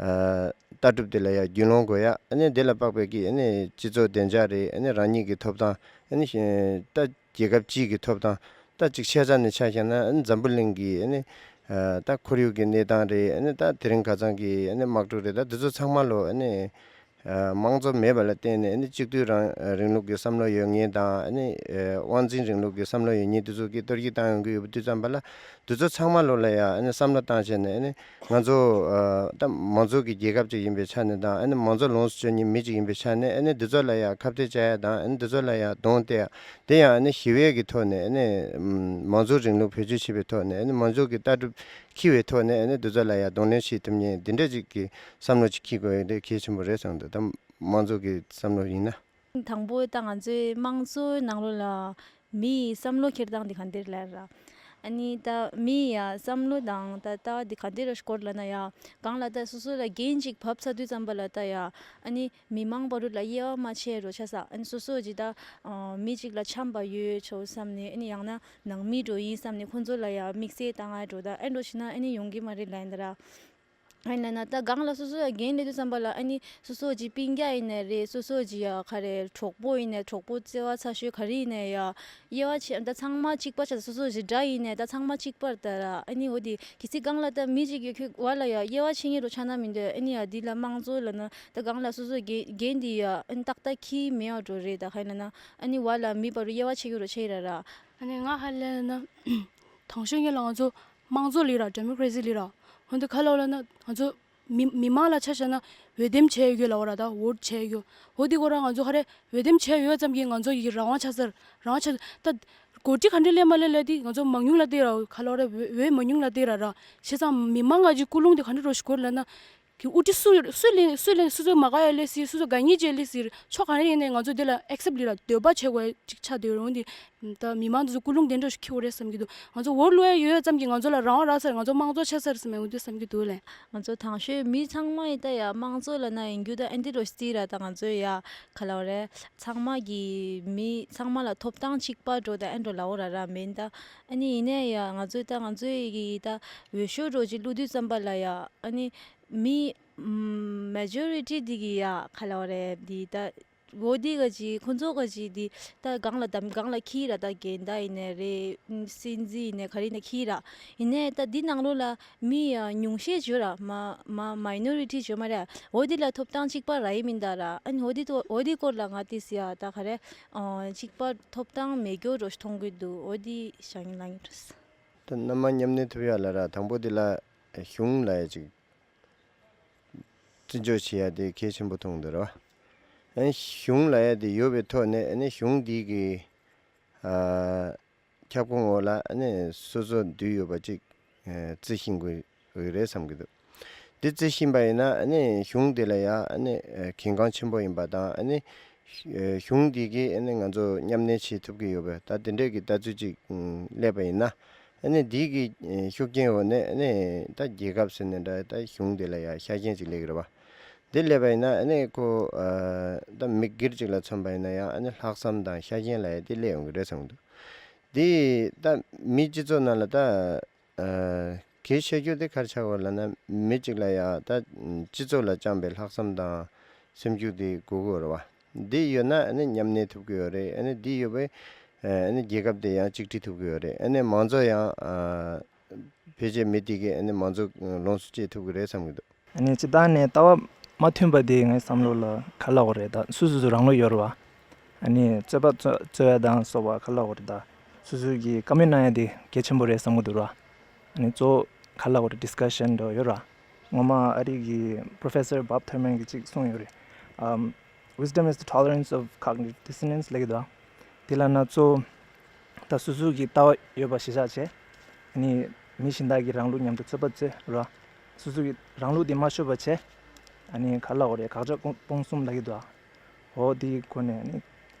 ཨ་ལྟ་གྲུབ་དེ་ལ་ཡང་རྒྱུས་ལོན་དགོས་ཡ་ཨ་ནི་དེ་ལ་དཔག་པའི་གི་ཨ་ནི་སྤྱི་ཚོགས་བདེ་འཇགས་རེད་ཨ་ནི་རང་ཉིད་ཀྱི་ཐོབ་ཐང་ཨ་ནི་ད་རྒྱལ་ཁབ་སྤྱིའི་གི་ཐོབ་ཐང་ད་ཅིག་ཆ་ཚང་ནས་ཆ་བཞག་ན་ཨ་ནི་འཛམ་བུ་གླིང་གི་ཨ་ནི་ཨ་ད་ཁོར་ཡུག་གི་གནས་སྟངས་རེད་ཨ་ནི་ད་དེ་རིང་ཁ་སང་གི་ཨ་ནི་དམག་འཁྲུག་རེད་ད་དེ་ཚོ་ཚང་མ་ལོ་ཨ་ནི། ཨ་དམངས་གཙོ་མེད་པ་ལ་བརྟེན་ནས་ཨ་ནི་གཅིག་སྡུད་རང་རིང་ལུགས་ཀྱི་བསམ་བློ་ཡོད་མཁན་དང་ཨ་ནི་ཨ་དབང་འཛིན་རིང་ལུགས་ཀྱི་བསམ་བློ་ཡོད་མཁན་དེ་ཚོ་གིས་གཏོར་རྒྱུག་བཏང་ཡོང་གི་ཡོད་པ་དུས་ཙམ་པ་ལ་དེ་ཚོ་ཚང་མ་ལོ་ལ་ཡ་ཨ་ནི་བསམ་བློ་བཏང་བྱས་ནས་ཨ་ནི་ང་ཚོ་ཨ་ད་མང་གཙོ་གི་རྒྱལ་ཁབ་ཅིག་ཡིན་པའི་ཆ་ནས་དང་ཨ་ནི་མང་གཙོ་ལོངས་སུ་སྤྱོད་མཁན་མི་ཅིག་ཡིན་པའི་ཆ་ནས་ཨ་ནི་དེ་ཚོ་ལ་ཡ་ཁ་གཏད་བཅག་ཡ་དང་ཨ་ནི་དེ་ཚོ་ལ་ཡ་གདོང་གཏད་ཡ་དེ་ཡང་ཨ་ནི་ཞི་བའི་གི་ཐོག་ནས་ཨ་ནི་མང་གཙོ་རིང་ལུགས་བེད་སྤྱོད་བྱེད་པའི་ཐོག་ནས་ཨ་ནི་མང་གཙོ་གི་ལྟ་གྲུབ་འཁྱེར་བའི་ཐོག་ནས་ཨ་ནི་དེ་ཚོ་ལ་ཡ་གདོང་ལེན་བྱེད་ཐུབ་མཁན་འདི་འདྲ་ཅིག་གི་བསམ་བློ་ཅིག་འཁྱེར་དགོས་ཡ་དེ་གལ་ཆེན་པོ་རེད་བསམ་འདུག་ད་དམངས་གཙོ་གི་བསམ་བློ་ཡིན་ན། དང་པོ་ད་ང་ཚོའི་དམངས་གཙོའི་ནང་ལོགས་ལ་མི་ཡི་བསམ་བློ་འཁྱེར་སྟངས་འདི་ག་འདིར་ལབ་ར། ཨ་ནི་ད་མི་ཡ་བསམ་བློ་དང་ད་ལྟ་འདི་ག་འདིར་སྐོར་ལབ་ན་ཡ་གང་ལ་ད་སོ་སོ་ལ་འགན་ཅིག་བབས་ཚར་དུས་ཙམ་པ་ལ་ད་ཡ་ཨ་ནི་མི་མང་བར་དུ་ལ་དབྱེ་བ་མ་ཕྱེ་རོ་ཆ་ས་ཨ་ནི་སོ་སོ་ཅིག་ད་མི་ཅིག་ལ་འཆམ་པ་ཡོད་ཆོག་བསམ་ནས་ཨ་ནི་ཡང་ན་ནང་མི་འགྲོ་ཡིན་བསམ་ནས་ཁོང་ཚོ་ལ་ཡ་དམིགས་བསལ་བཏང་ང་འགྲོ་ད་ཨ་འགྲོ་ཕྱིན་ན་ཨ་ནི་ཡོང་གི་མ་རེད་ལབ་ཡིན་ད་ར། ཨ་ནི་ན་ད་གང་ལ་སོ་སོ་ཡ་འགན་ལེན་དུས་ཙམ་པ་ལ་ཨ་ནི་སོ་སོ་གྱི་སྤུན་ཀྱག་ཡིན་ནའི་རེད་སོ་སོ་གྱི་ཡ་ག་རེ་གྲོགས་པོ་ཡིན་ནའི་གྲོགས་པོ་བརྩེ་བ་ཚ་ཤོས་ག་རེ་ཡིན་ནའི་ཡ་དབྱེ་བ་ཕྱེ་ད་ཚང་མ་གཅིག་པ་ཆགས་སོ་སོ་གྱི་དགྲ་ཡིན་ནའི་ད་ཚང་མ་གཅིག་པར་ལྟ་ར་ཨ་ནི་འོ་དེ་གལ་སྲིད་གང་ལ་ད་མི་གཅིག་ཡོད་ཁྱོད་བར་ལ་ཡ་དབྱེ་བ་ཕྱེ་ངེས་རོ་ཆགས་ན་མི་འདོད་ཨ་ནི་ཡ་འདི་ལ་དམངས་གཙོ་ལ་ན་ད་གང་ལ་སོ་སོ་འགན་འགན་འདི་ཡ་ཨ་ནི་ཏག་ཏག་འཁྱེར་མེད་པ་འགྲོ་རེད་ད་ག་ཡིན་ན་ཨ་ནི་བར་ལ་མི་བར་དུ་དབྱེ་བ་ཕྱེ་ངེས་རོ་ཆགས་ཡིན་ར་ར། ཨ་ནི་ང་ཧ་ལས་ན། དང་ཤོས་ངེས་ལ་ང་ཚོ་དམངས་གཙོ་ལི་ར་ཌེ་མོ་ཀ་རེ་སི་ལི་ར། འོན་ཏེ་ཁ་ལོ་ལ་ན་ང་ཚོ་མི་མི་མང་ལ་ཆ་བཞག་ན་འོས་འདེམས་བྱས་ཡོད་ལ་བ་ར་ད་འོ་བྱས་ཡོད། འོ་དེ་གོ་ར་ང་ཚོ་ཧ་རེ་འོས་འདེམས་བྱས་ཡོད་ཙམ་གྱིས་ང་ཚོ་ཡི་རང་དབང་ཆགས་ཚར་རང་དབང་ཆགས་ད་གོ་སྒྲིག་ག་འདྲ་ལས་མ་ལས་ལས་དེ་ང་ཚོ་མང་ཉུང་ལ་བལྟས་ར་ཁ་ལོ་ར་འོས་འོས་མང་ཉུང་ལ་བལྟས་ར་ར་བྱས་ཙང་མི་མང་ང་ཅིག་ཀུན་སློང་དེ་ག་འདྲ་རོ་ཞིག་གོ་ལ་ན། གི་དབུ་ཁྲིད་སུ་སུ་ལེན་སུ་ལེན་སུ་ཚོ་མ་དགའ་ཡ་ལས་ཟེར། སུ་ཚོ་དགའ་ཉེས་བྱས་ལས་ཟེར། ཕྱོགས་ག་རེ་ཡིན་ནའི་ང་ཚོ་དེ་ལ་ཨེག་སེབ་ལི་ར་འདོད་པ་བྱེད་དགོས་ཅིག་ཆགས་བསྡད་ཡོད་རུང་དེ། ད་མི་མང་ཚོ་ཀུན་སློང་དེ་འདྲ་ཞིག་འཁྱེར་དགོས་རེད་བསམ་གྱི་འདུག་ང་ཚོ་འོར་བླུག་ཡ་ཡོད་ཡོད་ཙམ་གྱིས་ང་ཚོ་ལ་རང་དབང་རག་ཚར། ང་ཚོ་དམངས་གཙོ་ཆགས་ཚར་ཟེར་མ་ཡོང་དུས་བསམ་གྱི་འདུག་ལེ། ང་ཚོ་དང་ཤོས་མི་ཚང་མ་ཡིན་ད་ཡ་དམངས་གཙོ་ལ་ན་ཡིན་རྒྱུ་ད་ཨན་ཏི་རོ་སི་ཊི་ར། ད་ང་ཚོ་ཡ་ག་ལ་བ་རེད། ཚང་མ་གི་མི་ཚང་མ་ལ་ཐོབ་ཐང་གཅིག་པ་འགྲོ་ད་ཨན་འགྲོ་ལ་འོ་ར་ར་མིན་ད། ཨ་ནི་ཡིན་ནའི་ཡ་ང་ཚོ་ད་ང་ཚོའི་གི་ད་འོས་ཤོག་འགྲོ་ཅིག་བླུག་དུས་ཙམ་པ་ལ་ཡ་ཨ་ནི་མི་མེ་ཇོ་རི་ཊི་འདི་གི་ཡ་ག་ལ་བ་རེད། འདི་ད་འོ་འདི་ག་ཅིག་ཁོ་ཚོ་ག་ཅིག་འདི་ད་སྒང་ལ་དམ་སྒང་ལ་ཁྱི་ར། ད་འགལ་ཟླ་ཡིན་ནའི་རེད། སྲིད་འཛིན་ཡིན་ནའི་ག་རེ་ཡིན་ནའི་ཁྱི་ར། ཡིན་ནའི་ད་འདི་ནང་ལོགས་ལ་མི་ཡ་ཉུང་ཤས་བྱོས་ར། མ་མ་མའི་ནོ་རི་ཊི་བྱོས་མ་རེད། འོ་འདི་ལ་ཐོབ་ཐང་གཅིག་པ་རག་གི་མིན་ད་ར། ཨ་ནི་འོ་འདི་ཐོ་འོ་འདི་སྐོར་ལ་ང་ཏིས་ཡ་ད་ག་རེ་ཨ་གཅིག་པ་ཐོབ་ཐང་མེད་རྒྱུ་རོ་མཐོང་གི་འདུག་འོ་འདི་བྱ་ངན་ལ་ངན་འགྲོ། ད་མནའ་མ་མཉམ་གནས་ཐུབ་ཡ་ལ་ར་དང་པོ་འདི་ལ་གཞུང་ལ་ཡ་ཅིག་བརྩི་འཇོག་བྱེད་ཡ་དེ་གལ་ཆེན་པོ་མཐོང་འདུག་ར། ཨ་ནི་གཞུང་ལ་ཡ་དེ་ཡོད་པའི་ཐོག་ནས་ཨ་ནི་གཞུང་འདི་གི་ཨ། ཁྱབ་ཁོངས་འོག་ལ་ཨ་ནི་སོ་སོ་འདུས་ཡོད་པ་ཅིག་ཨ་བརྩི་ཤེས་དགོས་རེད་བསམ་གྱི་འདུག་འདི་བརྩི་བཞིན་པ་ཡིན་ན་ཨ་ནི་གཞུང་དེ་ལ་ཡང་ཨ་ནི་ཨ་གལ་འགངས་ཆེན་པོ་ཡིན་པ་དང་། ཨ་ནི་ཨ་གཞུང་འདི་གིས་ཨ་ནི་ང་ཚོ་མཉམ་གནས་བྱེད་ཐུབ་ཀྱི་ཡོད་པ་ད་དེ་འདྲས་ཀྱི་ལྟ་ཚུལ་ཅིག་ཨ་སླེབས་པ་ཡིན་ན། ཨ་ནི་འདི་གི་ཨ་ཤུགས་རྐྱེན་འོག་ནས་ཨ་ནི་ད་རྒྱལ་ཁབ་ཟེར་ནས་འདྲ་ད་གཞུང་དེ་ལ་ཡང་ཤ་རྐྱེན་ཅིག་སླེབས་ཀྱི་རེད་པ། འདི་སླེབས་པ་ཡིན་ན་ཨ་ནི་ཁོ་ཨ་ད་མི་སྒེར་ཅིག་ལ་མཚོན་པ་ཡིན་ན་ཡང་ཨ་ནི་ལྷག་བསམ་དང་ཤ་རྐྱེན་ལ་ཡང་འདི་སླེབས་ཡོང་གི་རེད་བསམ་གྱི་འདུག་འདི་ད་མི་སྤྱི་ཚོགས་ནང་ལ་ད་ཨ་གལ་ཆེ་རྒྱུ་དེ་ག་རེ་ཆགས་ཡོད་ལབ་ན། མི་གཅིག་ལ་ཡང་ད་སྤྱི་ཚོགས་ལ་བཅངས་པའི་ལྷག་བསམ་དང་སེམས་ཤུགས་དེ་དགོས་ཀྱི་ཡོད་རེད་པ། འདི་ཡོད་ན་ཨ་ནི་མཉམ་གནས་ཐུབ་ཀྱི་ཡོད་རེད། ཨ་ནི་འདི་ཡོད་པས་ཨ་ནི་རྒྱལ་ཁབ་དེ་ཡང་གཅིག་སྒྲིལ་ཐུབ་ཀྱི་ཡོད་རེད། ཨ་ནི་མང་གཙོ་ཡང་ཨ་བེད་སྤྱོད་མི་དེ་གས་ཨ་ནི་མང་གཙོ་ལོངས་སུ་སྤྱད་ཐུབ་ཀྱི་རེད་བསམ་གྱི་འདུག་ཨ་ནི་སྤྱིར་བཏང་ནས་ལྟ་བ་མ་མཐུན་པ་དེ་ངའི་བསམ་བློ་ལ་ག་ལབ་དགོས་རེད། ད་སོ་སོ་སོ་རང་ལུགས་ཡོད་རེད་པ། ཨ་ནི་རྩོད་པ་རྩོད་རྩོད་ཡ་དང་སོགས་པ་ག་ལབ་དགོས་རེད། ད་སོ་སོ་གིས་བཀའ་མོལ་གནང་ཡ་དེ་གལ་ཆེན་པོ་རེད་བསམ་གྱི་འདུག་ར། ཨ་ནི་གཙོ་བོ་ག་ལབ་དགོས་རེད། ཌི་སི་ཀ་ཤན་འདྲ་ཡོད་ར། ངོ་མ་ཨ་རི་གི་Professor Bob Thurman གིས་ཅིག་གསུངས་ཡོད་རེད། ཨམ། Wisdom is the tolerance of cognitive dissonance ལབ་ཀྱི་འདུག་དེ་ལབ་ན་གཙོ་བོ་ད་སོ་སོ་གི་ལྟ་བ་ཡོད་པ་གཞི་བཞག་བྱས། ཨ་ནི་མི་གཞན་དག་གི་རང་ལུགས་མཉམ་དུ་རྩོད་པ་རྩོད་ར། སོ་སོ་གི་རང་ལུགས་དེ་མ་ཤོར་བ་བྱས། ཨ་ནི་ག་ལབ་དགོས་རེད། དགག་བྱ་སྤོང་སྤོང་གསུམ་ལབ་ཀྱི་འདུག་འོ་དེའི་སྒོ་ནས་ཨ་ནི་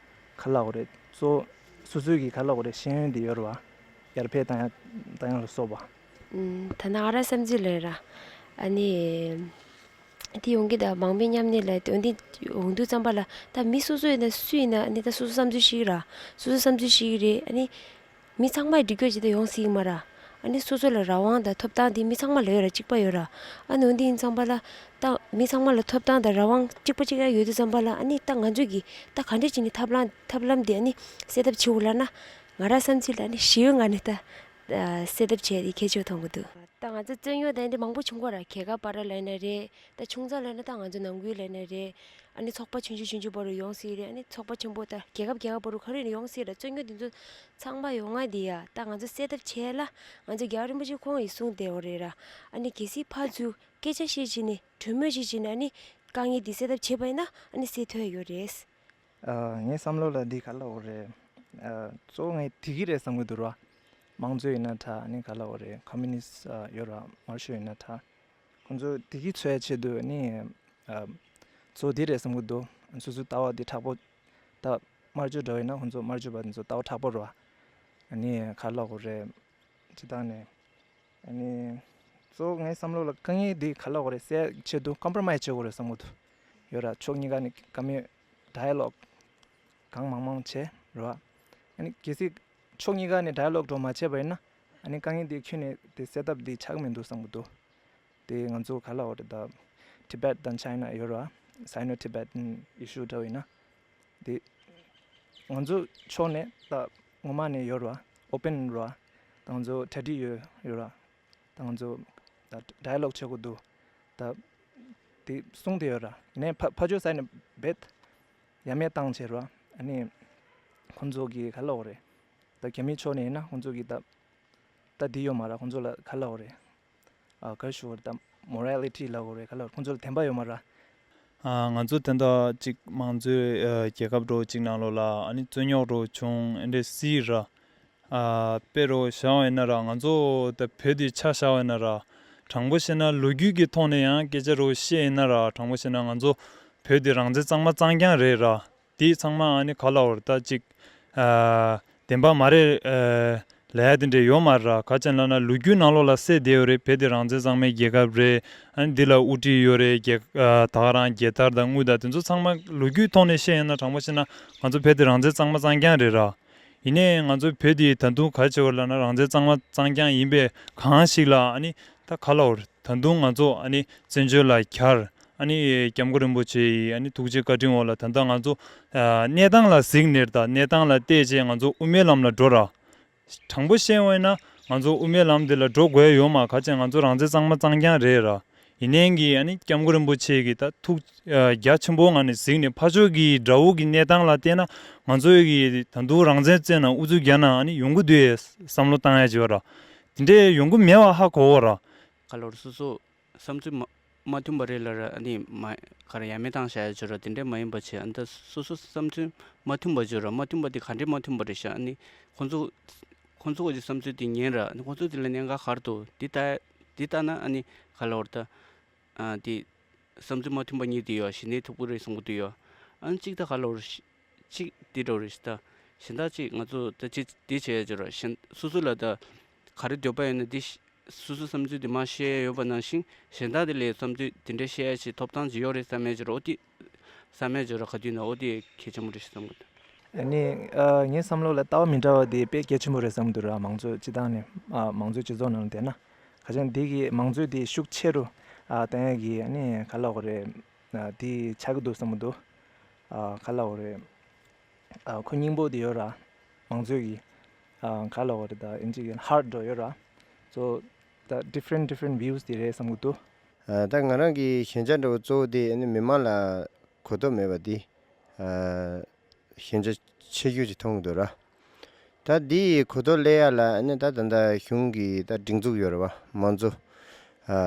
ག་ལབ་དགོས་རེད། གཙོ་བོ་སོ་སོ་གི་ག་ལབ་དགོས་རེད། ཤེས་ཡོན་དེ་ཡོད་རེད་པ། ཡར་འཕེལ་བཏང་ཡ་བཏང་ཡ་ལ་སོགས་པ། ཨུམ། ད་ནང་ར་བསམ་ཚུལ་ལ་ར། ཨ་ནི། དེ་ཡོང་གི་ད་མང་པོའི་མཉམ་གནས་ལ་འོན་ཏེ་ཡོང་དུས་ཙམ་པ་ལ་ད་མི་སོ་སོ་ཡིན་ན་སུ་ཡིན་ན་ཨ་ནི་ད་སོ་སོ་བསམ་ཚུལ་ཤེས་ཀྱི་ར། སོ་སོ་བསམ་ཚུལ་ཤེས་ཀྱི་རེད། ཨ་ནི་མི་ཚང་མ་འགྲིག་རྒྱུ་ཅིག་ད་ཡོང་སྲིད་ཀྱི་མ་ར། ཨ་ནི་སོ་སོ་ལ་རང་དབང་དང་ཐོབ་ཐང་དེ་མི་ཚང་མ་ལ་ཡོད་ར། གཅིག་པ་ཡོད་ར། ཨ་ནི་འོན་ཏེ་ཡིན་ཙམ་པ་ལ་ད་མི་ཚང་མ་ལ་ཐོབ་ཐང་དང་རང་དབང་གཅིག་པ་གཅིག་ར་ཡོད་དུས་ཙམ་པ་ལ་ཨ་ནི་ད་ང་ཚོས་ཀྱི་ད་ག་འདྲས་བྱས་ནས་ཐབས་ལམ་ཐབས་ལམ་དེ་ཨ་ནི་སེ་ཐབས་བྱེད་དགོས་ལབ་ན། ང་ར་བསམ་ཚུལ་ལ་ཨ་ནི་ཞི་བའི་ངང་ནས་ད་སེ་ཐབས་བྱས་དེ་གལ་ཆེ་བ་མཐོང་གི་འདུག་ད་ང་ཚོ་རྩོད་རྙོག་དང་འདི་མང་པོ་བྱུང་གོ་ར། རྒྱལ་ཁབ་བར་ལ་ཡིན་ན་རེད། ད་ཆུང་ཙག་ལ་ཡིན་ན་ད་ང་ཚོ་ནང་ཁུལ་ལ་ཡིན་ན་རེད། ཨ་ནི་ཚོགས་པ་ཆུང་ཆུང་ཆུང་ཆུང་བར་ཡོང་སྲིད་རེད། ཨ་ནི་ཚོགས་པ་ཆེན་པོ་ད་རྒྱལ་ཁབ་རྒྱལ་ཁབ་བར་ག་རེ་ཡིན་ན་ཡོང་སྲིད་ར། རྩོད་རྙོག་འདི་ཚོ་ཚང་མ་ཡོང་ང་འདི་ཡ་ད་ང་ཚོ་སེལ་ཐབས་བྱས་ལ་ང་ཚོ་རྒྱལ་བ་རིན་པོ་ཆེ་ཁོང་ཡི་གསུང་བདེ་བོ་རེད་ར། ཨ་ནི་གལ་སྲིད་ཕར་ཚུར་སྐད་ཆ་བཤད་བྱས་ནས་གྲོས་མོལ་བྱས་བྱས་ནས་ཨ་ནི་དཀའ་ངལ་འདི་སེལ་ཐབས་བྱས་པ་ཡིན་ན་ཨ་ནི་སེལ་ཐུབ་ཡ་ཡོད་རེད། ཨ། ངའི་བསམ་བློ་ལ་འདི་ག་ལབ་དགོས་རེད། ཨ། གཙོ་བོ་ངས་བདེ་སྐྱིད་རེད་བསམ་གྱི་འདུག་ར། དམངས་གཙོ་ཡིན་ན་འདྲ། ཨ་ནི་ག་ལབ་དགོས་རེད། ཁོ་མུ་ནིསི་ཨ་ཡོད་ར། དམར་ཤོག་ཡིན་ན་འདྲ། ཁོང་ཚོ་བདེ་སྐྱིད་འཚོལ་ཡ་ཆེད་དུ་ཨ་ནི་ཨ། གཙོ་བོ་འདི་རེད་བསམ་གྱི་འདུག་སོ་སོའི་ལྟ་བ་འདི་དྲག་པོ། ད་དམར་ཤོག་འདྲ་བོ་ཡིན་ན་ཁོང་ཚོ་དམར་ཤོག་པ་དེ་ཚོ་ལྟ་བ་དྲག་པོ་རེད་བ། ཨ་ནི་ག་ལབ་དགོས་རེད། སྤྱིར་བཏང་ནས། ཨ་ནི། གཙོ་བོ་ངའི་བསམ་བློ་ལ་དཀའ་ངལ་འདི་ག་ལབ་དགོས་རེད། སེལ་ཆེད་དུ་ཀོམ་པྲོ་མའིས་བྱེད་དགོས་རེད་བསམ་གྱི་འདུག་ཡོད་ར། ཕྱོགས་གཉིས་ཀ་ནས་བཀའ་མོལ་ཌའི་ལོག་གང་མང་མང་བྱས་ར། ཨ་ནི་གལ་སྲིད་ཕྱོགས་གཉིས་ཀ་ནས་ཌའི་ལོག་འགྲོ་མ་བྱས་པ་ཡིན་ན། ཨ་ནི་དཀའ་ངལ་འདི་ཁྱོན་ནས་དེ་སེལ་ཐབས་འདི་ཆགས་ཀྱི་མི་འདུག་བསམ་གྱི་འདུག་དེ་ང་ཚོ་ག་ལབ་དགོས་རེད། ད་Tibet དང་China ཡོད་ར། Sino-Tibetan issue འདྲ་བོ་ཡིན་ན། དེ་ང་ཚོ་ཕྱོགས་ནས་ད་ངོ་མ་ནས་ཡོད་ར། ཨོ་པན་ར། ད་ང་ཚོ་གྲ་སྒྲིག་ཡོད་ཡོད་ར། ད་ང་ཚོ་ད་ཌའི་ལོག་བྱེད་དགོས་འདུག་ད་དེ་གསུངས་ཏེ་ཡོད་ར། ཡིན་ནའི་ཕ་ཕ་ཕྱོགས་ས་ནས་རྦད་ཡ་མེད་བཏང་བྱས་ར། ཨ་ནི་ཁོང་ཚོ་གིས་ག་ལབ་དགོས་རེད། ད་རྒྱ་མིའི་ཕྱོགས་ནས་ཡིན་ན་ཁོང་ཚོ་གིས་ད་ད་འདི་ཡོད་མ་ར། ཁོང་ཚོ་ལ་ག་ལབ་དགོས་རེད། ཨ། ག་རེ་ཞུ་དགོས་རེད། ད་མོ་རལ་ཊི་ལབ་དགོས་རེད། ག་ལབ་དགོས་རེད། ཁོང་ཚོ་ལ་བདེན་པ་ཡོད་མ་ར། ཨ། ང་ཚོ་དེ་འདྲ་ཅིག་དམངས་གཙོའི་ཨ་རྒྱལ་ཁབ་འདྲ་བོ་ཅིག་ནང་ལོགས་ལ་ཨ་ནི་རྩོད་རྙོག་འདྲ་བོ་བྱུང་ཨེ་འདྲ་སྲིད་ར། ཨ། དཔེ་འདྲ་བོ་བཞག་པ་ཡིན་ན་ར། ང་ཚོ་ད་བོད་འདི་ཆ་བཞག་པ་ཡིན་ན་ར། དྲང་པོ་བཤད་ན་ལོ་རྒྱུས་ཀྱི་ཐོག་ནས་ཡང་སྐད་ཆ་རོ་བཤད་ཡིན་ན་ར། དྲང་པོ་བཤད་ན་ང་ཚོ་བོད་འདི་རང་བཙན་གཙང་མ་གཙང་རྐྱང་རེད་ར། དེ་ཚང་མ་ཨ་ནི་ག་ལ་བར་ད་ཅིག་ཨ་བདེན་པ་མ་རེད་ཨ་ལབ་ཡ་དེ་འདྲ་ཡོད་མ་རེད་ར། ག་ཅན་ལབ་ན་ལོ་རྒྱུས་ནང་ལོགས་ལ་གསལ་བསྡད་ཡོད་རེད། བོད་དེ་རང་བཙན་གཙང་མའི་རྒྱལ་ཁབ་རེད། ཨ་ནི་འདི་ལ་དབུ་ཁྲིད་ཡོད་རེད། རྒྱལ་ཨ་ད་ག་རང་རྒྱལ་དར་དང་དངུལ་དང་དེ་ཚོ་ཚང་མ་ལོ་རྒྱུས་ཐོག་ནས་བཤད་ཡོད་ན་དྲང་པོ་བཤད་ན་ང་ཚོ་བོད་དེ་རང་བཙན་གཙང་མ་གཙང་རྐྱང་རེད་ར། ཡིན་ནའི་ང་ཚོ་བོད་དེ་ད་དུང་ག་ཅེ་བ་ལབ་ན་རང་བཙན་གཙང་མ་གཙང་རྐྱང་ཡིན་པའི་གང་ཞིག་ལ་ཨ་ནི་ད་ག་ལ་བར་ད་དུང་ང་ཚོ་ཨ་ནི་བཙན་བྱོལ་ལ་གྱར། ཨ་ནི་སྐྱབས་མགོན་རིན་པོ་ཆེ་ཡི་ཨ་ནི་ཐུགས་རྗེ་བཀའ་དྲིན་འོག་ལ་ད་ལྟ་ང་ཚོ་ཨ་གནས་སྟངས་ལ་གཟིགས་ནས་ད་གནས་སྟངས་ལ་བལྟས་རྗེས་ང་ཚོ་དབུ་མའི་ལམ་ལ་འགྲོ་ར། དྲང་པོ་བཤད་པ་ཡིན་ན་ང་ཚོ་དབུ་མའི་ལམ་འདི་ལ་འགྲོ་དགོས་ཡོད་མ། ག་ཅན་ང་ཚོ་རང་བཙན་གཙང་མ་གཙང་རྐྱང་རེད་ར། ཡིན་ནའི་གི་ཨ་ནི་སྐྱབས་མགོན་རིན་པོ་ཆེ་གི་ད་ཐུགས་ཨ་རྒྱ་ཆེན་པོའི་ངང་ནས་གཟིགས་ནས་ཕར་ཕྱོགས་ཀྱི་དགྲ་བོ་གི་གནས་སྟངས་ལ་བལྟས་ན་ང་ཚོའི་གི་ད་དུང་རང་བཙན་བཙན་ན་ཨུ་ཚུགས་རྒྱག་ན་ཨ་ནི་ཡོང་གི་འདུག་ཨེ་བསམ་བློ་བཏང་ཡ་ཅིག་ཡོད་ར། དེ་འདྲའི་ཡོང་གི་མེད་པ་ཧ་གོ་བ་ར། ག་ལོར་སོ་སོ་བསམ་ཚུལ་མ་མ་མཐུན་པ་རེད་ལ་ར། ཨ་ནི་མ་ག་རེ་ཡ་མེད་བཏང་བཞག་ཡ་ཅིག་ཡོད་ར། དེ་འདྲ་མ་ཡིན་པ་བྱས། ཨ་ནི་ད་སོ་སོ་བསམ་ཚུལ་མ་མཐུན་པ་ཅིག་ཡོད་ར། མ་མཐུན་པ་དེ་ག་འདྲའི་མ་མཐུན་པ་རེད་ཤག་ཨ་ནི་ཁོང་ཚོ་ཁོང་ཚོ་གི་བསམ་ཚུལ་དེ་ཉན་ར། ཨ་ནི་ཁོང་ཚོ་དེ་ལ་གནད་འགག་ག་རེ་འདུག་དེ་ལྟ་དེ་ལྟ་ན་ཨ་ནི་ག་ལ་བར་ད་ཨ་དེ་བསམ་ཚུལ་མ་མཐུན་པ་གཉིས་དེ་ཡོད་ཞི་གནས་ཐུབ་ཀྱི་རེད་བསམ་གྱི་འདུག་ཡོད། ཨ་ནི་གཅིག་ད་ག་ལ་བར་ཤི་གཅིག་དེ་འདྲ་རེད་ཤི་ད། གཞན་དག་གཅིག་ང་ཚོ་ད་ཅི་དེ་བྱས་ཡ་ཅིག་ཡོད་ར། གཞན་སོ་སོ་ལ་ད་ག་རེ་འདོད་པ་ཡོད་ན་དེ་ཤི་སོ་སོའི་བསམ་ཚུལ་དེ་མར་བཤད་ཡ་ཡོད་པ་ནང་བཞིན་གཞན་དག་དེ་ལ་བསམ་ཚུལ་དེ་འདྲ་བཤད་ཡ་ཞིག་ཐོབ་ཐང་ཅིག་ཡོད་རེད་བསམ་ཡ་ཅིག་ཡོད་ར། ཨོ་དེ་བསམ་ཡ་ཅིག་ཡོད་ར། ག་དུས་ན་ཨོ་དེ་གལ་ཆེན་པོ་རེད་ཤི་བསམ་གི་འདུག་ཨ་ནི་ཨ་ངའི་བསམ་བློ་ལ་ལྟ་བ་མི་འདྲ་བ་དེ་དཔེ་གལ་ཆེན་པོ་རེད་བསམ་གི་འདུག་ར། མང་གཙོ་སྤྱི་བཏང་ནས་ཨ་མང་གཙོའི་སྤྱི་ཚོགས་ནང་ལ་བསྡད་ན། ག་ཅན་དེ་གི་མང་གཙོ་དེ་ཤུགས་ཆེ་རུ་ཨ་བཏང་ཡ་གི་ཨ་ནི་ག་ལ་གོ་རེད། ཨ་དེ་ཆགས་ཀྱི་འདུག་བསམ་གི་འདུག་ཨ་ག་ལ་གོ་རེད། ཨ་ཁོ་སྙིང་པོ་དེ་ཡོད་ར། མང་གཙོའི་གི་ཨ་ག་ལ་གོ་རེད། ད་ཨིན་ཇི་གི་ཧར་ཊི་འགྲོ་ཡོད་ར། So the different different views དེ་རེད་བསམ་གི་འདུག་ཨ་ད་ང་རང་གི་ཞན་ཆ་འདྲ་བོ་གཙོ་བོ་དེ་ཨ་ནི་མི་མང་ལ་གོ་རྟོགས་མེད་པ་དེ་ཨ་ཞན་ཆ་ཆེ་ཤོས་ཅིག་མཐོང་གི་འདུག་ར། ད་འདི་ཡི་གོ་རྟོགས་སླེབས་ཡ་ལ་ཨ་ནི་ད་ད་ལྟ་གཞུང་གི་ད་སྒྲིག་འཛུགས་ཡོད་རེད་བ། མང་གཙོ་ཨ་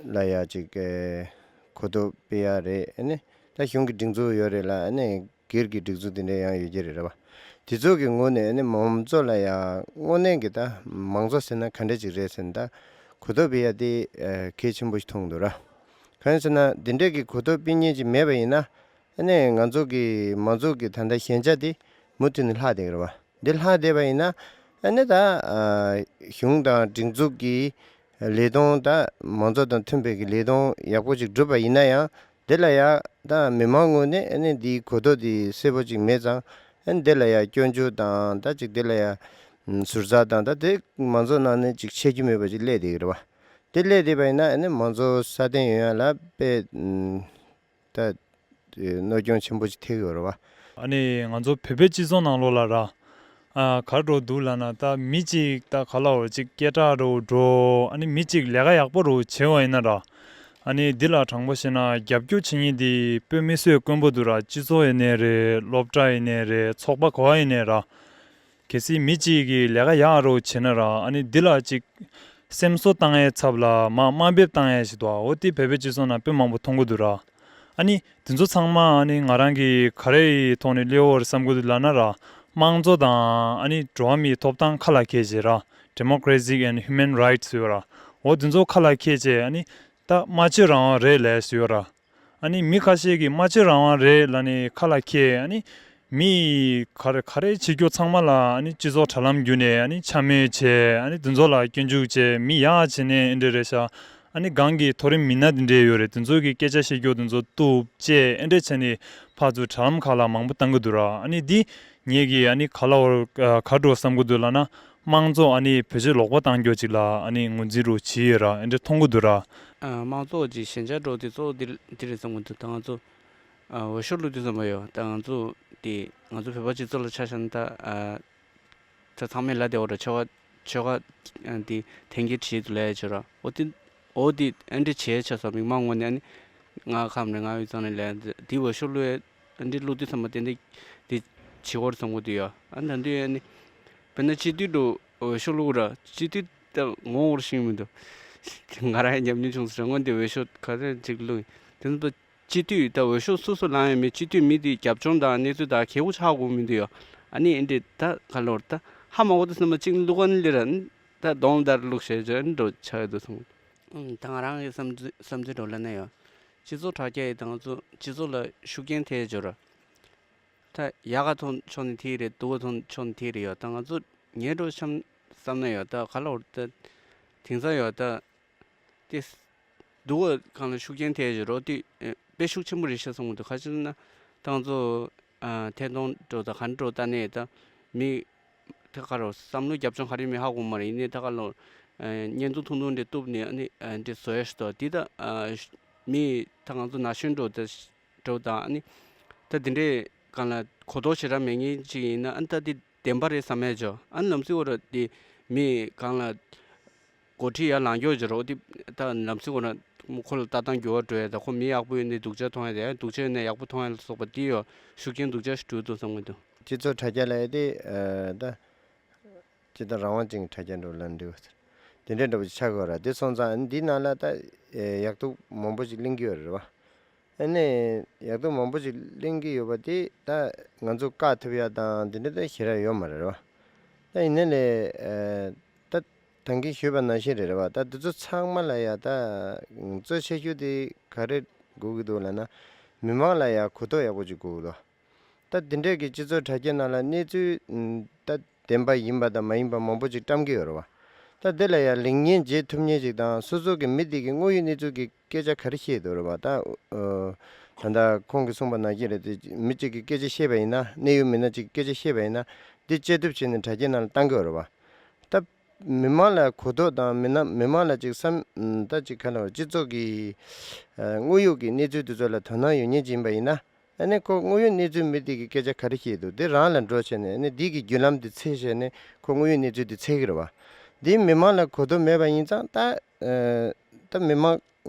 ལ་ཡ་ཅིག་ཨེ་གོ་རྟོགས་སྤེལ་ཡ་རེད། ཨ་ནི་ད་གཞུང་གི་སྒྲིག་འཛུགས་ཡོད་རེད་ལ། ཨ་ནི་སྒེར་གྱི་སྒྲིག་འཛུགས་དེ་འདྲ་ཡང་ཡོད་ཀྱི་རེད་རེད་བ། དེ་ཚོ་གི་ངོས་ནས་ཨ་ནི་མང་གཙོ་ལ་ཡ་དངོས་གནས་ཀྱི་ད་མང་གཙོ་ཟེར་ན་ག་འདྲ་ཅིག་རེད་ཟེར་ན། ད་གོ་རྟོགས་སྤེལ་ཡ་དེ་ཨེ་གལ་ཆེན་པོ་ཞིག་མཐོང་གི་འདུག་ར། གང་ཡིན་ཟེར་ན་འདི་འདྲས་ཀྱི་གོ་རྟོགས་སྤེལ་མཁན་ཅིག་མེད་པ་ཡིན་ན། ཨ་ནི་ང་ཚོ་གི་མང་གཙོ་གི་ད་ལྟ་ཞན་ཆ་དེ་མུ་མཐུད་ནས་ལྷག་བསྡད་ཀྱི་རེད་བ། འདི་ལྷག་བསྡད་པ་ཡིན་ན་ཨ་ནི་ད་ཨ་གཞུང་དང་སྒྲིག་འཛུགས་ཀྱི་ལས་དོན་ད་མང་གཙོ་དང་མཐུན་པའི་གི་ལས་དོན་ཡག་པོ་ཅིག་བསྒྲུབས་པ་ཡིན་ན་ཡང་འདི་ལ་ཡ་ད་མི་མང་ངོས་ནས་ཨ་ནི་འདིའི་གོ་རྟོགས་འདི་གསལ་པོ་ཅིག་མེད་ཙང་ཨ་ནི་འདི་ལ་ཡ་སྐྱོན་བརྗོད་དང་ད་ཅིག་འདི་ལ་ཡ་ཟུར་ཟ་དང་ད་དེ་མང་གཙོ་ནང་ནས་ཅིག་བྱེད་རྒྱུ་མེད་པ་ཅིག་སླེབས་བསྡད་ཀྱི་རེད་བ། དེ་སླེབས་བསྡད་པ་ཡིན་ན་ཨ་ནི་མང་གཙོ་སྲ་བརྟན་ཡོང་ཡ་ལ་དཔེ་ད་གནོད་སྐྱོན་ཆེན་པོ་ཅིག་ཐེབས་ཡོད་རེད་བ། ཨ་ནི་ང་ཚོ་བོད་པའི་སྤྱི་ཚོགས་ནང་ལོགས་ལ་ར། ཨ་ག་རེ་འདུག་ལབ་ན་ད་མི་གཅིག་ད་ག་ལ་བ་ཅིག་སྐད་གྲགས་རུ་འགྲོ། ཨ་ནི་མི་གཅིག་ལས་ཀ་ཡག་པོ་རུ་བྱེད་པ་ཡིན་ན་ར། ཨ་ནི་འདི་ལ་དྲང་པོ་བཤད་ན་རྒྱབ་སྐྱོར་བྱེད་མཁན་དེ་དཔེ་མི་སྲིད་དཀོན་པོ་འདུག་ར། སྤྱི་ཚོགས་ཡིན་ནའི་རེད། སློབ་གྲྭ་ཡིན་ནའི་རེད། ཚོགས་པ་ག་བ་ཡིན་ནའི་ར། གལ་སྲིད་མི་གཅིག་གིས་ལས་ཀ་ཡག་རུ་བྱེད་ན་ར། ཨ་ནི་འདི་ལ་ཅིག་སེམས་གསོ་བཏང་ཡའི་ཚབ་ལ་མར་དམའ་འབེབས་བཏང་ཡ་ཞིག་འདུག་འོ་དེ་བོད་པའི་སྤྱི་ཚོགས་ནང་དཔེ་མང་པོ་མཐོང་གི་འདུག་ར། ཨ་ནི་དེ་ཚོ་ཚང་མ་ཨ་ནི་ང་རང་གིས་ག་རེ་ཡི་ཐོག་ནས་སླེབས་ཡོད་རེད་བསམ་གི་འདུག་ལབ་ན་ར། དམངས་གཙོ་དང་ཨ་ནི་འགྲོ་བ་མིའི་ཐོབ་ཐང་ཁ་ལ་འཁྱེར་བྱས་ར། Democracy and Human Rights ཡོད་ར། འོ་དེ་ཚོ་ཁ་ལ་འཁྱེར་བྱས་ཨ་ནི་ད་སྨྲ་བརྗོད་རང་དབང་རེད་ལབ་ཡ་ཞིག་ཡོད་ར། ཨ་ནི་མི་ཁ་ཤས་ཀྱིས་སྨྲ་བརྗོད་རང་དབང་རེད་ལབ་ནས་ཁ་ལ་འཁྱེར། ཨ་ནི་མི་ག་རེ་ག་རེ་བྱེད་རྒྱུ་ཚང་མ་ལ་ཨ་ནི་སྤྱི་ཚོགས་དྲ་ལམ་བརྒྱུད་ནས་ཨ་ནི་འཕྱ་སྨོད་བྱས། ཨ་ནི་དེ་ཚོ་ལ་སྐྱོན་འཛུགས་བྱས། མི་ཡག་བྱས་ནས་ཨེ་འདྲ་རེད་ཤག་ཨ་ནི་གང་གི་མཐོ་རིམ་མི་སྣ་དེ་འདྲས་ཡོད་རེད། དེ་ཚོ་གི་སྐད་ཆ་བཤད་རྒྱུ་དེ་ཚོ་གཏུབ་བཅད་ཨེ་འདྲ་བྱས་ནས་ཕར་ཚུར་དྲ་ལམ་ཁག་ལ་མང་པོ་བཏང་གི་འདུག་ར། ཨ་ནི་འདི་ངེད་ཀྱིས་ཨ་ནི་ག་ལ་བར་ག་འགྲོ་བསམ་གི་འདུག་ལབ་ན། དམངས་གཙོ་ཨ་ནི་བེད་སྤྱོད་ལོག་པ་བཏང་རྒྱུ་ཅིག་ལ་ཨ་ནི་ངོས་འཛིན་རུ་བྱེད་ཡོད་ར། ཨེ་འདྲ་མཐོང་གི་འདུག་ར། ཨ་དམངས་གཙོ་གི་ཞན་ཆ་འགྲོ་དེ་གཙོ་བོ་འདི་འདི་རེད་བསམ་གི་འདུག་ད་ང་ཚོ་ཨ་འོས་ཤོག་བླུགས་དུས་ཙམ་པ་ཡོད། ད་ང་ཚོ་དེ་ང་ཚོ་བོད་པ་སྤྱི་ཚོགས་ལ་ཆ་བཞག་ན་ད་ཨ་ད་ཚང་མས་ལབ་བསྡད་ཡོད་ར། ཆོལ་ཁ་ཆོལ་ཁ་ཨ་དེ་དེང་གི་གྲས་དུ་ལབ་ཡ་བྱེད་ར། འོ་དེ་འོ་དེ་ཨེ་འདྲ་བྱས་ཆ་ས་མི་མང་ངོ་ནས་ཨ་ནི་ང་ཁམས་རེད། ང་ཡུལ་ཚང་ནས་ལབ་ཡ་དེ་འོས་ཤོག་བླུགས་ཡ་ཨ་འདྲ་བླུགས་དུས་ཙམ་པ་ཏན་ཏན་དེ་བྱེད་དགོས་རེད་བསམ་གི་འདུག་ཡ། ཨ་ད་དུང་ཨ་ནི་དཔེར་ན་སྤྱི་འཐུས་འགྲོ་འོས་ཤོག་བླུགས་ར། སྤྱི་འཐུས་ད་ངོ་བོར་ཤེས་མི་འདུག་ང་རང་ཡང་ཉམས་མྱོང་བྱུང་ཟེར། སྔོན་དེ་འོས་ཤོག་ག་ཚོད་ཅིག་བླུགས་ཡིན། དེ་ཚོ་སྤྱི་འཐུས་ད་འོས་ཤོག་སོ་སོ་ལངས་ཡོད་མེད་སྤྱི་འཐུས་མི་དེའི་རྒྱབ་ལྗོངས་དང་གནས་ཚུལ་དང་གལ་པོ་ཆགས་དགོས་མི་འདུག་ཡ། ཨ་ནི་ཨེ་འདྲས་ད་ག་ལོར་ད་ཧ་མ་གོ་དུས་ཙམ་པ་གཅིག་བླུགས་ཨ་ནི་ལེ་ར་ད་གདོང་ལྟར་བླུགས་བྱས་བྱས་ཨ་ནི་འགྲོ་ཆགས་ཡོད་འདུག་སོང་། ཨང་། ད་ང་རང་གི་བསམ་ཚུལ་བསམ་ཚུལ་འདྲ་བོ་ལབ་ན་ཡང་། སྤྱི་ཚོགས་དྲ་རྒྱ་ཡིས་ད་ང་ཚོ་སྤྱི་ཚོགས་ལ་ཤུགས་རྐྱེན་ཐེབས་ཡོད་རེད། ད་ཡག་ག་ཐོག་ཕྱོགས་ནས་ཐེབས་རེད། སྡུག་ག་ཐོག་ཕྱོགས་ནས་ཐེབས་རེད་ཡ། ད་ང་ཚོ་ངའི་འགྲོ་འཆམ་བསམ་ན་ཡ། ད་ག་ལ་བར་ད་དེང་སང་ཡ་ད་དེ་སྡུག་ག་སྒང་ལ་ཤུགས་རྐྱེན་ཐེབས་ཡོད་རེད། དེ་དཔེ་ཤུགས་ཆེན་པོ་རེད་ཤག་བསམ་གྱི་འདུག་ག་ཅི་ལབ་ན་ད་ང་ཚོ་ཐད་གཏོང་འགྲོ་ད་ག་འགྲོ་ད་ནས་ད་མི་ད་ག་རོ་བསམ་བློ་རྒྱབ་ལྗོངས་ག་རེ་མེད་ཧ་གོ་མ་རེད། ཡིན་ནའི་ད་ག་ལོ་བརྙན་ཐུང་ཐུང་ཐུང་འདྲ་གཏུབ་ནས་ཨ་ནི་འདྲ་བཟོ་ཡ་ཞིག་འདུག་དེ་ད་མི་ད་ང་ཚོ་ན་གཞོན་འགྲོ་ད་འགྲོ་དང་ཨ་ནི་ད་དེ་འདྲའི་སྒང་ལ་གོ་རྟོགས་ཞེ་དྲག་མེད་མཁན་ཅིག་ཡིན་ན་ཨ་ནི་ད་དེ་བདེན་པ་རེད་བསམ་ཡ་ཅིག་ཨ་ནི་ལམ་སང་འོ་ར་དེ་མི་སྒང་ལ་འགོ་ཁྲིད་ཡར་ལངས་ཀྱོག་ཅིག་རོ། དེ་ད་ལམ་སང་འོ་ར་ཁོ་ལ་ལྟ་སྟངས་འགྱུར་བ་འགྲོ་ཡ། ད་ཁོ་མི་ཡག་པོ་ཡོད་ནའི་སྡུག་ཅག་མཐོང་ཡ། ད་སྡུག་ཅག་ཡོད་ནའི་ཡག་པོ་མཐོང་ཡ་ལ་སོགས་པ་དེ་ཡོ་ཤུགས་རྐྱེན་སྡུག་ཅག་ཞིག་འགྲོ་འདུག་བསམ་གྱི་འདུག་སྤྱི་ཚོགས་དྲ་རྒྱ་ལབ་ཡ་དེ་ཨ་ད། ཅི་ལྟར་རང་དབང་ཅན་གྱི་དྲ་རྒྱ་འགྲོ་ལ་འདྲི་བ་ཟེར། དེ་འདྲའི་འདྲ་པོ་ཅིག་ཆགས་ཀྱི་ཡོད་ར། དེ་སོང་ཙང་འདི་ནང་ལ་ད་ཡག་སྡུག་མང་པོ་ཅིག་གླེང་གི་ཡོད་རེད་བ། ཨ་ནི་ཡག་སྡུག་མང་པོ་ཅིག་གླེང་གི་ཡོད་པ་དེ་ད་ང་ཚོ་བཀག་ཐུབ་ཡ་དང་དེ་འདྲ་ད་ཞེ་དྲག་ཡོད་མ་རེད་བ། ད་ཡིན་ན་ལས་ད་ད་གིན་ཞུས་པ་ནང་བཞིན་རེད་བ། ད་འདི་ཚོ་ཚང་མ་ལ་ཡ་ད་གཙོ་ཆེ་ཤོས་དེ་ག་རེ་དགོས་ཀྱི་འདུག་ལབ་ན། མི་མང་ལ་ཡ་གོ་རྟོགས་ཡག་པོ་ཅིག་དགོས་ཀྱི་འདུག་ད་འདི་འདྲས་ཀྱི་སྤྱི་ཚོགས་དྲ་རྒྱ་ནང་ལ་གནས་ཚུལ་ད་བདེན་པ་ཡིན་པ་དང་མ་ཡིན་པ་མང་པོ་ཅིག་བཀྲམ་གྱི་ཡོད་རེད་བ། ད་འདི་ལ་ཡང་ལེགས་ཉེས་འབྱེད་ཐུབ་མཁན་ཅིག་དང་སོ་སོ་གི་མི་དེ་གི་དངོས་ཡོད་གནས་ཚུལ་གྱི་སྐད་ཆ་ག་རེ་བཤད་འདུག་རེད་བ། ད་ད་ལྟ་ཁོང་གིས་གསུངས་པ་ནང་བཞིན་རེད་དེ། མི་གཅིག་གི་སྐད་ཆ་བཤད་པ་ཡིན་ན། གནད་ཡོད་མི་སྣ་གཅིག་གི་སྐད་ཆ་བཤད་པ་ཡིན་ན་འདི་དཔྱད་བསྡུར་བྱས་ནས་དྲ་རྒྱའི་ནང་ལ་བཏང་གི་ཡོད་རེད་བ། ད་མི་མང་ལ་གོ་རྟོགས་དང་མི་ན་མི་མང་ལ་ཅིག་བསམ་ད་ཅིག་ག་ལ་བ་སྤྱི་ཚོགས་ཀྱི་དངོས་ཡོད་ཀྱི་གནས་ཚུལ་དེ་ཚོ་ལ་དོ་སྣང་ཡོད་མཁན་ཅིག་ཡིན་པ་ཡིན་ན། ཨ་ནི་ཁོ་དངོས་ཡོད་གནས་ཚུལ་མི་དེ་གི་སྐད་ཆ་ག་རེ་བཤད་འདུག་དེ་རང་ལ་འགྲོ་བྱས་ནས་ཨ་ནི་འདི་གི་བརྒྱུད་ལམ་དེ་འཚོལ་བྱས་ནས་ཁོ་དངོས་ཡོད་གནས་ཚུལ་དེ་འཚོལ་གི་རེད་བ། འདི་མི་མང་ལ་གོ་རྟོགས་མེད་པ་ཡིན་ཙང་ད་ད་མི་མང་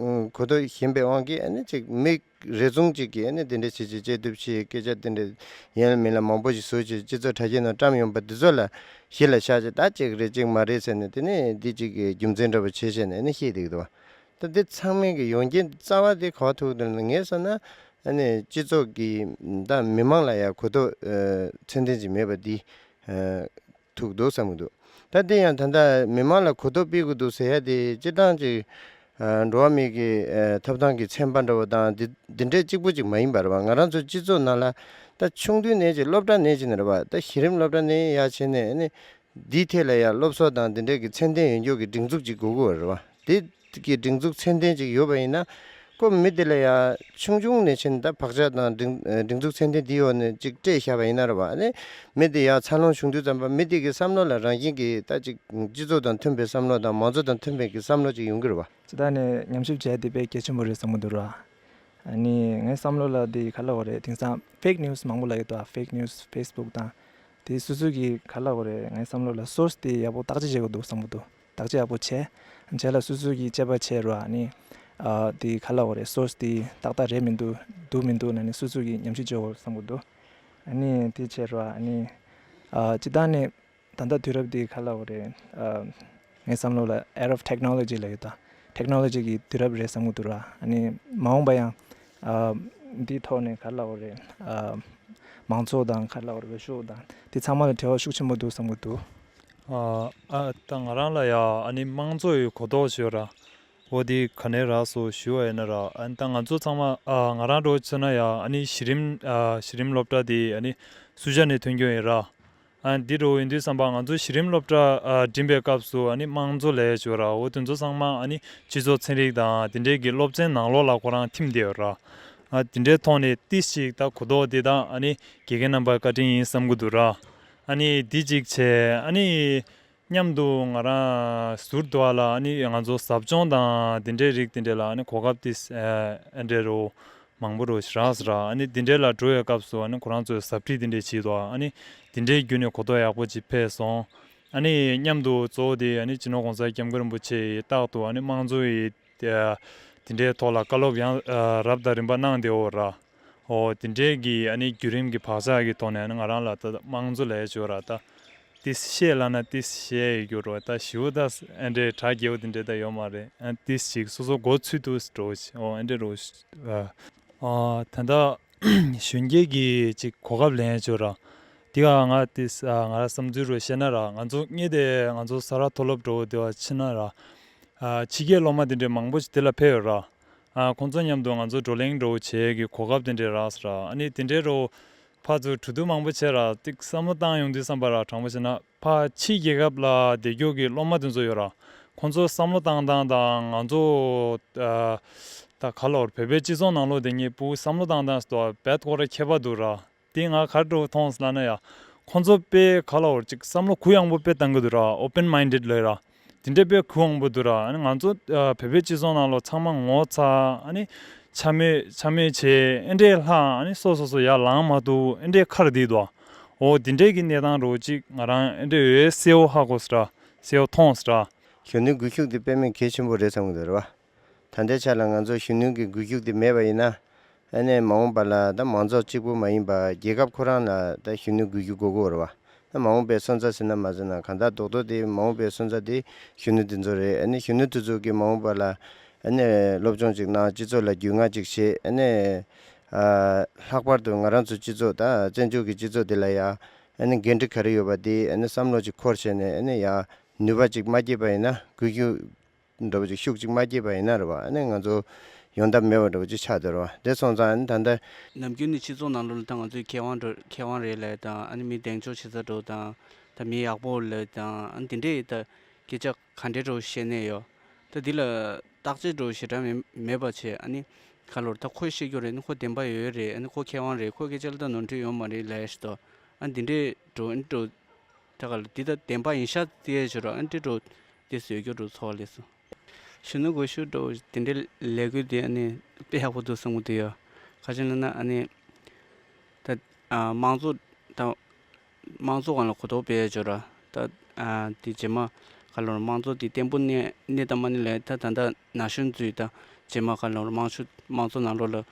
གོ་རྟོགས་ཞན་པའི་དབང་གིས་ཨ་ནི་ཅིག་མི་རེ་ཟུང་ཅིག་གིས་ཨ་ནི་དེ་འདྲ་བྱས་བྱས་དཔྱད་བསྡུར་བྱས། སྐད་ཆ་དེ་འདྲ་ཡིན་ལ་མིན་ལ་མང་པོ་ཞིག་བཟོས་བྱས་སྤྱི་ཚོགས་དྲ་རྒྱའི་ནང་བཀྲམ་ཡོང་པ་འདི་ཚོ་ལ་གཞི་ལ་བཞག་བྱས་ད་ཅིག་རེད་ཅིག་མ་རེད་ཟེར་ནས་དེ་ནས་འདི་ཅིག་གི་རྒྱུ་མཚན་འདྲ་པོ་བྱས་བྱས་ནས་ཨ་ནི་བཤད་བསྡད་ཀྱི་འདུག་བ། ད་འདི་ཚང་མའི་གི་ཡོང་རྐྱེན་རྩ་བ་དེ་ག་པར་ཐུག་འདུག་ལབ་ན། ངས་བསམ་ན་ཨ་ནི་སྤྱི་ཚོགས་ཀྱི་ད་མི་མང་ལ་ཡང་གོ་རྟོགས་ཚད་ལྡན་ཅིག་མེད་པ་འདི་ཐུག་འདུག་བསམ་གྱི་འདུག་ད་དེ་ཡང་ད་ལྟ་མི་མང་ལ་གོ་རྟོགས་སྤེལ་དགོས་འདུག་ཟེར་ཡ་དེ་སྤྱིར་བཏང་ཅིག་འགྲོ་བ་མིའི་གི་ཐོབ་ཐང་གི་ཚན་པ་འདྲ་བོ་དང་འདི་འདི་འདྲས་གཅིག་པུ་ཅིག་མ་ཡིན་པ་རེད་བ། ང་རང་ཚོ་སྤྱི་ཚོགས་ནང་ལ་ད་ཆུང་དུས་ནས་ཅིག་སློབ་གྲྭ་ནས་ཅིག་ནས་རེད་བ། ད་གཞི་རིམ་སློབ་གྲྭ་ནས་ཡར་བྱས་ནས་ཨ་ནི་འདིའི་ཐད་ལ་ཡང་སློབ་གསོ་དང་འདི་འདྲས་ཀྱི་ཚད་ལྡན་ཡོད་རྒྱུ་གི་སྒྲིག་འཛུགས་ཅིག་དགོས་ཀྱི་ཡོད་རེད་བ། དེ་གི་སྒྲིག་འཛུགས་ཚད་ལྡན་ཅིག་ཡོད་པ་ཡིན་ན་ཁོ་མི་དེ་ལ་ཡང་ཆུང་ཆུང་ནས་ཕྱིན་ད་བག་ཆགས་དང་སྒྲིག་སྒྲིག་འཛུགས་ཚད་ལྡན་དེའི་འོག་ནས་ཅིག་སྤྲད་བཞག་པ་ཡིན་ན་རེད་བ། ཨ་ནི་མི་དེ་ཡང་འཚར་ལོངས་བྱུང་དུས་ཙམ་པ་མི་དེ་གི་བསམ་བློ་ལ་རང་བཞིན་གྱིས་ད་ཅིག་སྤྱི་ཚོགས་དང་མཐུན་པའི་བསམ་བློ་དང་མང་གཙོ་དང་མཐུན་པའི་གི་བསམ་བློ་ཅིག་ཡོང་གི་རེད་བ། སྤྱིར་བཏང་ནས་ཉམས་ཞིབ་བྱས་དེ་དཔེ་གལ་ཆེན་པོ་རེད་བསམ་གྱི་འདུག་ར། ཨ་ནི་ངའི་བསམ་བློ་ལ་དེ་ག་ལབ་དགོས་རེད། དེང་སང་ཕེག་ནིའུ་སི་མང་པོ་ལབ་ཀྱི་འདུག་ཕེག་ནིའུ་སི་ཕེ་སི་བུག་དང་དེ་སོ་སོ་གི་ག་ལབ་དགོས་རེད། ངའི་བསམ་བློ་ལ་སོར་སི་དེ་ཡག་པོ་བརྟག་དཔྱད་བྱེད་དགོས་འདུག་བསམ་གྱི་འདུག་བརྟག་དཔྱད་ཡག་པོ་བྱས། བྱས་ལ་སོ་སོ་གི་དཔྱད་པ་བྱས་ར། ཨ་ནི་ཨ་དེ་ག་ལབ་དགོས་རེད། སོར་སི་དེ་ཏག་ཏག་རེད་མི་འདུག་འདུག་མི་འདུག་ལབ་ནས་སོ་སོ་གི་ཉམས་ཞིབ་བྱེད་དགོས་བསམ་གྱི་འདུག་ཨ་ནི་དེ་བྱས་ར། ཨ་ནི་ཨ་སྤྱིར་བཏང་ནས་ད་ལྟ་དུས་རབས་འདི་ག་ལབ་དགོས་རེད། ཨ་ངའི་བསམ་བློ་ལ་era of technology ལབ་ཡོད་ད། ཊེག་ནོ་ལོ་ཇི་གི་དུས་རབས་རེད་བསམ་གྱི་འདུག་ར། ཨ་ནི་མ་འོངས་པ་ཡང་ཨ་འདིའི་ཐོག་ནས་ག་ལབ་དགོས་རེད། ཨ་མང་ཚོགས་དང་ག་ལབ་དགོས་རེད། འོས་ཤོག་དང་དེ་ཚང་མ་ལ་འབྲེལ་བ་ཤུགས་ཆེན་པོ་འདུག་བསམ་གྱི་འདུག་ཨ་ཨ་ད་ང་རང་ལ་ཡ་ཨ་ནི་དམངས་གཙོ་ཡི་གོ་རྟོགས་ཡོད་ར། འོ་དེ་ག་ནས་རག་སོང་ཞུ་བ་ཡིན་ན་ར། ཨ་ནི་ད་ང་ཚོ་ཚང་མ་ཨ་ང་རང་འདྲ་བོ་མཚོན་ན་ཡ་ཨ་ནི་གཞི་རིམ་ཨ་གཞི་རིམ་སློབ་གྲྭ་དེ་ཨ་ནི་སུ་ཇ་ནས་ཐོན་རྒྱུ་ཡིན་ར། ཨ་འདི་འདྲ་བོ་ཡིན་དུས་ཙམ་པ་ང་ཚོ་གཞི་རིམ་སློབ་གྲྭ་ཨ་འགྲིམ་པའི་སྐབས་སུ་ཨ་ནི་དམངས་གཙོ་ལབ་ཡ་ཅིག་ཡོད་ར། འོ་དེ་ཚོ་ཚང་མ་ཨ་ནི་སྤྱི་ཚོགས་ཚན་རིག་དང་དེ་འདྲའི་གི་སློབ་ཚན་ནང་ལོགས་ལ་ཁོ་རང་ཐིམ་བསྡད་ཡོད་ར། ཨ་དེ་འདྲའི་ཐོག་ནས་ཏིས་ཅིག་ད་གོ་རྟོགས་དེ་དག་ཨ་ནི་དགེ་རྒན་རྣམ་པར་བཀའ་དྲིན་ཡིན་བསམ་གྱི་འདུག་ར། ཨ་ནི་འདི་གཅིག་བྱས། ཨ་ནི་མཉམ་དུ་ང་རང་ཟུར་དུ་བ་ལ་ཨ་ནི་ང་ཚོ་ཟབ་སྦྱོང་དང་དེ་འདྲའི་རིགས་དེ་འདྲ་ལ་ཨ་ནི་གོ་སྐབས་ཏིས་ཨ་འདྲ་རུ་མང་པོ་རུ་ཞིག་རག་སོང་ར། ཨ་ནི་དེ་འདྲའི་ལ་འགྲོ་བའི་སྐབས་སུ་ཨ་ནི་ཁོ་རང་ཚོས་ཟབ་ཁྲིད་དེ་འདྲ་བྱས་འདུག་ཨ་ནི་དེ་འདྲའི་བརྒྱུད་ནས་གོ་རྟོགས་ཡག་པོ་ཅིག་འཕེལ་སོང་། ཨ་ནི་མཉམ་དུ་གཙོ་བོ་དེ་ཨ་ནི་སྤྱི་ནོར་༸གོང་ས་༸སྐྱབས་མགོན་རིན་པོ་ཆེ་ཡིས་རྟག་ཏུ་ཨ་ནི་དམངས་གཙོ་ཡི་དེ་འདྲའི་ཐོག་ལ་བཀའ་སློབ་ཡང་ཨ་རབ་དང་རིམ་པ་གནང་བསྡད་ཡོད་ར། ཨོ་དེ་འདྲའི་གི་ཨ་ནི་བརྒྱུད་རིམ་གྱི་བག་ཆགས་ཀྱི་ཐོག་ནས་ཨ་ནི་ང་རང་ལ་ད་དམངས་གཙོ་ལབ་ཡ་ཅིག་ཡོད་ར། ད་ཏིས་བཤད་ལབ་ན་ཏིས་བཤད་ཡོད་རྒྱུ་རོ། ད་ཞེ་པོ་ད་ཨ་འདྲའི་གྲ་རྒྱས་པོ་དེ་འདྲ་ད་ཡོད་མ་རེད། ཨ་ཏིས་ཅིག་སོ་སོ་མགོ་ཚོད་དུས་འགྲོ་ཅིག་ཨོ་ཨ་འདྲ་རོ། ཨ་ད་ལྟ་གཞོན་སྐྱེས་ཀྱི་ཅིག་གོ་སྐབས་ལེན་ཡ་ཅིག་ཡོད་ར། དེ་ག་ང་ཏིས་ཨ་ང་ར་བསམ་ཚུལ་རོ་བཤད་ན་ར། ང་ཚོ་ངེད་དེ་ང་ཚོ་ས་རཱ་མཐོ་སློབ་འགྲོ་དེ་བ་ཕྱིན་ན་ར། ཨ་ཕྱི་རྒྱལ་སློབ་མ་དེ་འདྲའི་མང་པོ་ཞིག་དེ་ལ་ཕེབས་ཡོད་ར། ཨ་ཁོང་ཚོ་མཉམ་དུ་ང་ཚོ་བགྲོ་གླེང་འདྲ་བོ་བྱེད་ཀྱི་གོ་སྐབས་དེ་འདྲའི་རག་སོང་ར། ཨ་ནི་དེ་འདྲའི་རོ་ཕར་ཚུར་གྲོས་བསྡུར་མང་པོ་བྱས་ར། ཏིག་བསམ་བློ་བཏང་ཡོང་དུས་ཙམ་པ་ར། དྲང་པོ་བཤད་ན་ཕར་ཕྱི་རྒྱལ་ཁབ་ལ་བསྡད་རྒྱུ་གི་སློབ་མ་དེ་ཚོ་ཡོད་ར། ཁོང་ཚོ་བསམ་བློ་བཏང་སྟངས་དང་ང་ཚོ་ཨ་ད་ག་ལབ་དགོས་རེད། བོད་པའི་སྤྱི་ཚོགས་ནང་ལོགས་དེ་ངས་ཕྲུ་གུ་བསམ་བློ་བཏང་སྟངས་སུ་དཔེ་ཁོ་ར་ཁྱད་པར་འདུག་ར། དེ་ང་ག་འདྲ་མཐོང་སོང་ལབ་ན་ཡ། ཁོང་ཚོ་དཔེ་ག་ལབ་དགོས་རེད། ཅིག་བསམ་བློ་གུ་ཡངས་པོ་དཔེ་བཏང་གི་འདུག་ར། ཨོ་པན་མའིན་ཌེཌ་ལབ་ར། དེ་འདྲ་དཔེ་གུ་ཡངས་པོ་འདུག་ར། ཨ་ནི་ང་ཚོ་ཨ་བོད་པའི་སྤྱི་ཚོགས་ནང་ལོགས་ཚང་མ་ངོ་ཚ། ཨ་ནི་འཕྱ་སྨོད་འཕྱ་སྨོད་བྱེད། ཨེ་འདྲའི་ལྷག་ཨ་ནི་སོ་སོ་སོ་ཡར་ལངས་མ་ཐུབ། ཨེ་འདྲའི་ཁར་བསྡད་འདུག་འོ་དེ་འདྲའི་གི་གནས་སྟངས་རོ་ཅིག་ང་རང་ཨེ་འདྲའི་འོད་གསལ་བོ་ཧ་གོ་སོང་ར། གསལ་བོ་མཐོང་སོང་ར། གཞོན་ནུའི་སྒུལ་ཤུགས་དེ་དཔེ་མེད་གལ་ཆེན་པོ་རེད་བསམ་གི་འདུག་ར་བ། ད་ལྟའི་ཆ་ལ་ང་ཚོ་གཞོན་ནུ་གི་སྒུལ་ཤུགས་དེ་མེད་པ་ཡིན་ན། ཨ་ནི་མ་འོངས་པ་ལ་ད་མང་ཚོགས་གཅིག་པུ་མ་ཡིན་པ་རྒྱལ་ཁབ་ཁོ་རང་ལ་ད་གཞོན་ནུ་སྒུལ་ཤུགས་དགོས་ཀྱི་ཡོད་རེད་བ། ད་མ་འོངས་པའི་སོན་རྩ་ཟེར་ན་མ་ཟེར་ན་གང་ལྟར་རྡོག་རྡོག་དེ་མ་འོངས་པའི་སོན་རྩ་དེ་གཞོན་ནུ་དེ་ཚོ་རེད། ཨ་ནི་གཞོན་ནུ་དེ་ཚོ་གི་མ་འོངས་པ་ལ་ཨ་ནི་སློབ་སྦྱོང་ཅིག་གནང་། སྤྱི་ཚོགས་ལ་རྒྱུས་མངའ་ཅིག་བྱེད། ཨ་ནི་ཨ་ལྷག་པར་དུ་ང་རང་ཚོ་སྤྱི་ཚོགས་ད་བཙན་བྱོལ་གྱི་སྤྱི་ཚོགས་དེ་ལ་ཡ་ཨ་ནི་འགན་འཁྲི་ག་རེ་ཡོད་པ་དེ་ཨ་ནི་བསམ་བློ་ཅིག་འཁོར་བྱས་ནས་ཨ་ནི་ཡ་ནུས་པ་ཅིག་མ་སྐྱེས་པ་ཡིན་ན། སྒུལ་ཤུགས་འདྲ་བོ་ཅིག་ཤུགས་ཅིག་མ་སྐྱེས་པ་ཡིན་ན་རེད་བ། ཨ་ནི་ང་ཚོ་ཡོང་ཐབས་མེད་པ་འདྲ་བོ་ཅིག་ཆགས་བསྡད་རེད་བ། དེ་སོང་ཙང་ཨ་ནི་ད་ལྟ་ནམ་རྒྱུན་ནི་སྤྱི་ཚོགས་ནང་ལོགས་ལ་ད་ང་ཚོའི་མཁས་དབང་འདྲ་མཁས་དབང་རེད་ལབ་དང་། ཨ་ནི་མི་གདེང་འཇོག་བྱེད་ས་འདྲ་བོ་དང་། ད་མི་ཡག་པོ་ལབ་དང་། ཨ་ནི་དེ་འདྲའི་ད་སྐད་ཆ་ག་འདྲའི་འདྲ་བོ་བཤད་ནས་ཡོད། ད་འདི་ལ་བརྟག་དཔྱད་འདྲ་བོ་ཞེ་དྲག་མེད་མེད་པ་བྱས། ཨ་ནི་ག་ལབ་དགོས་རེད། ད་ཁོས་བཤད་རྒྱུ་རེད། ཨ་ནི་ཁོ་བདེན་པ་ཡོད་རེད། ཨ་ནི་ཁོ་མཁས་དབང་རེད། ཁོའི་སྐད་ཆ་ལ་ད་ནོར་འཁྲུལ་ཡོད་མ་རེད་ལབ་ཡ་ཞིག་འདུག་ཨ་ནི་འདི་འདྲའི་འདྲ་བོ་ཨ་ནི་འདྲ་བོ། ད་ག་ལ་འདི་ད་བདེན་པ་ཡིན་ཤག་ཟེར་ཡ་ཅིག་རོ། ཨ་འདི་འདྲ་བོ་འདི་བཟོས་རྒྱུ་འདྲ་བོ་ཚོར་བ་སླེབས་སོང་། གཞོན་ནུ་སྒུལ་ཤུགས་འདྲ་བོ་དེ་འདྲའི་ལས་འགུལ་དེ་ཨ་ནི་དཔེ་ཡག་པོ་འདུག་བསམ་གྱི་འདུག་ཡ། ག་རེ་ལབ་ན་ཨ་ནི་ད་ཨ་དམངས་གཙོ་ད་དམངས་གཙོ་སྒང་ལ་གོ་རྟོགས་སྤེལ་ཡ་ཅིག་རོ། ད་ཨ་དེ་རྗེས་མ་ག་ལབ་དམངས་གཙོ་དེ་བརྟན་པོ་གནས་གནས་དང་མ་གནས་ལ་ད་ད་ལྟ་ན་གཞོན་ཚོས་ད་རྗེས་མ་ག་ལབ་དམངས་གཙོ་དམངས་གཙོ་ནང་ལོགས་ལ་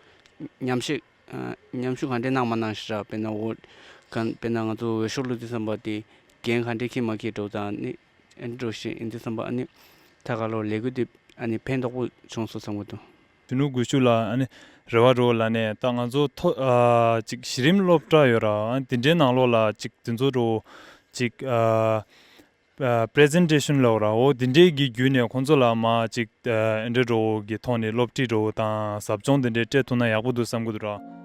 ཉམས་ཞིབ་ཨ་ཉམས་ཞིབ་ག་འདྲས་གནང་མ་གནང་ཞིག་ར། དཔེར་ན་འོ་ག་དཔེར་ན་ང་ཚོ་འོས་ཤོག་བླུགས་དུས་ཙམ་པ་དེ་འགན་ག་འདྲས་འཁྱེར་མ་འཁྱེར་འདྲ་བོ་དང་ནི་ཨ་ནི་འདྲ་བོ་ཞིག་ཡིན་དུས་ཙམ་པ་ཨ་ནི་ད་ག་ལོ་ལས་འགུལ་དེ་ཨ་ནི་ཕན་ཐོགས་པོ་བྱུང་སོང་བསམ་གྱི་འདུག་གཞོན་ནུ་སྒུལ་ཤུགས་ལ་ཨ་ནི་རེ་བ་རོ་ལབ་ནས། ད་ང་ཚོ་ཐོ་ཨ་ཅིག་གཞི་རིམ་སློབ་གྲྭ་ཡོད་ར། ཨ་དེ་འདྲའི་ནང་ལོགས་ལ་ཅིག་དེ་ཚོ་རོ་ཅིག་ཨ་པི་རེ་ཛེན་ཊེ་ཤན་ལབ་ར། འོ་དེ་འདྲའི་གི་བརྒྱུད་ནས་ཁོང་ཚོ་ལ་མ་ཅིག་ཨ་ཨེ་འདྲའི་འདྲ་བོ་གི་ཐོག་ནས་སློབ་ཁྲིད་འདྲ་བོ་དང་ཟབ་སྦྱོང་དེ་འདྲའི་སྤྲད་ཐུབ་ན་ཡག་པོ་འདུག་བསམ་གྱི་འདུག་ར།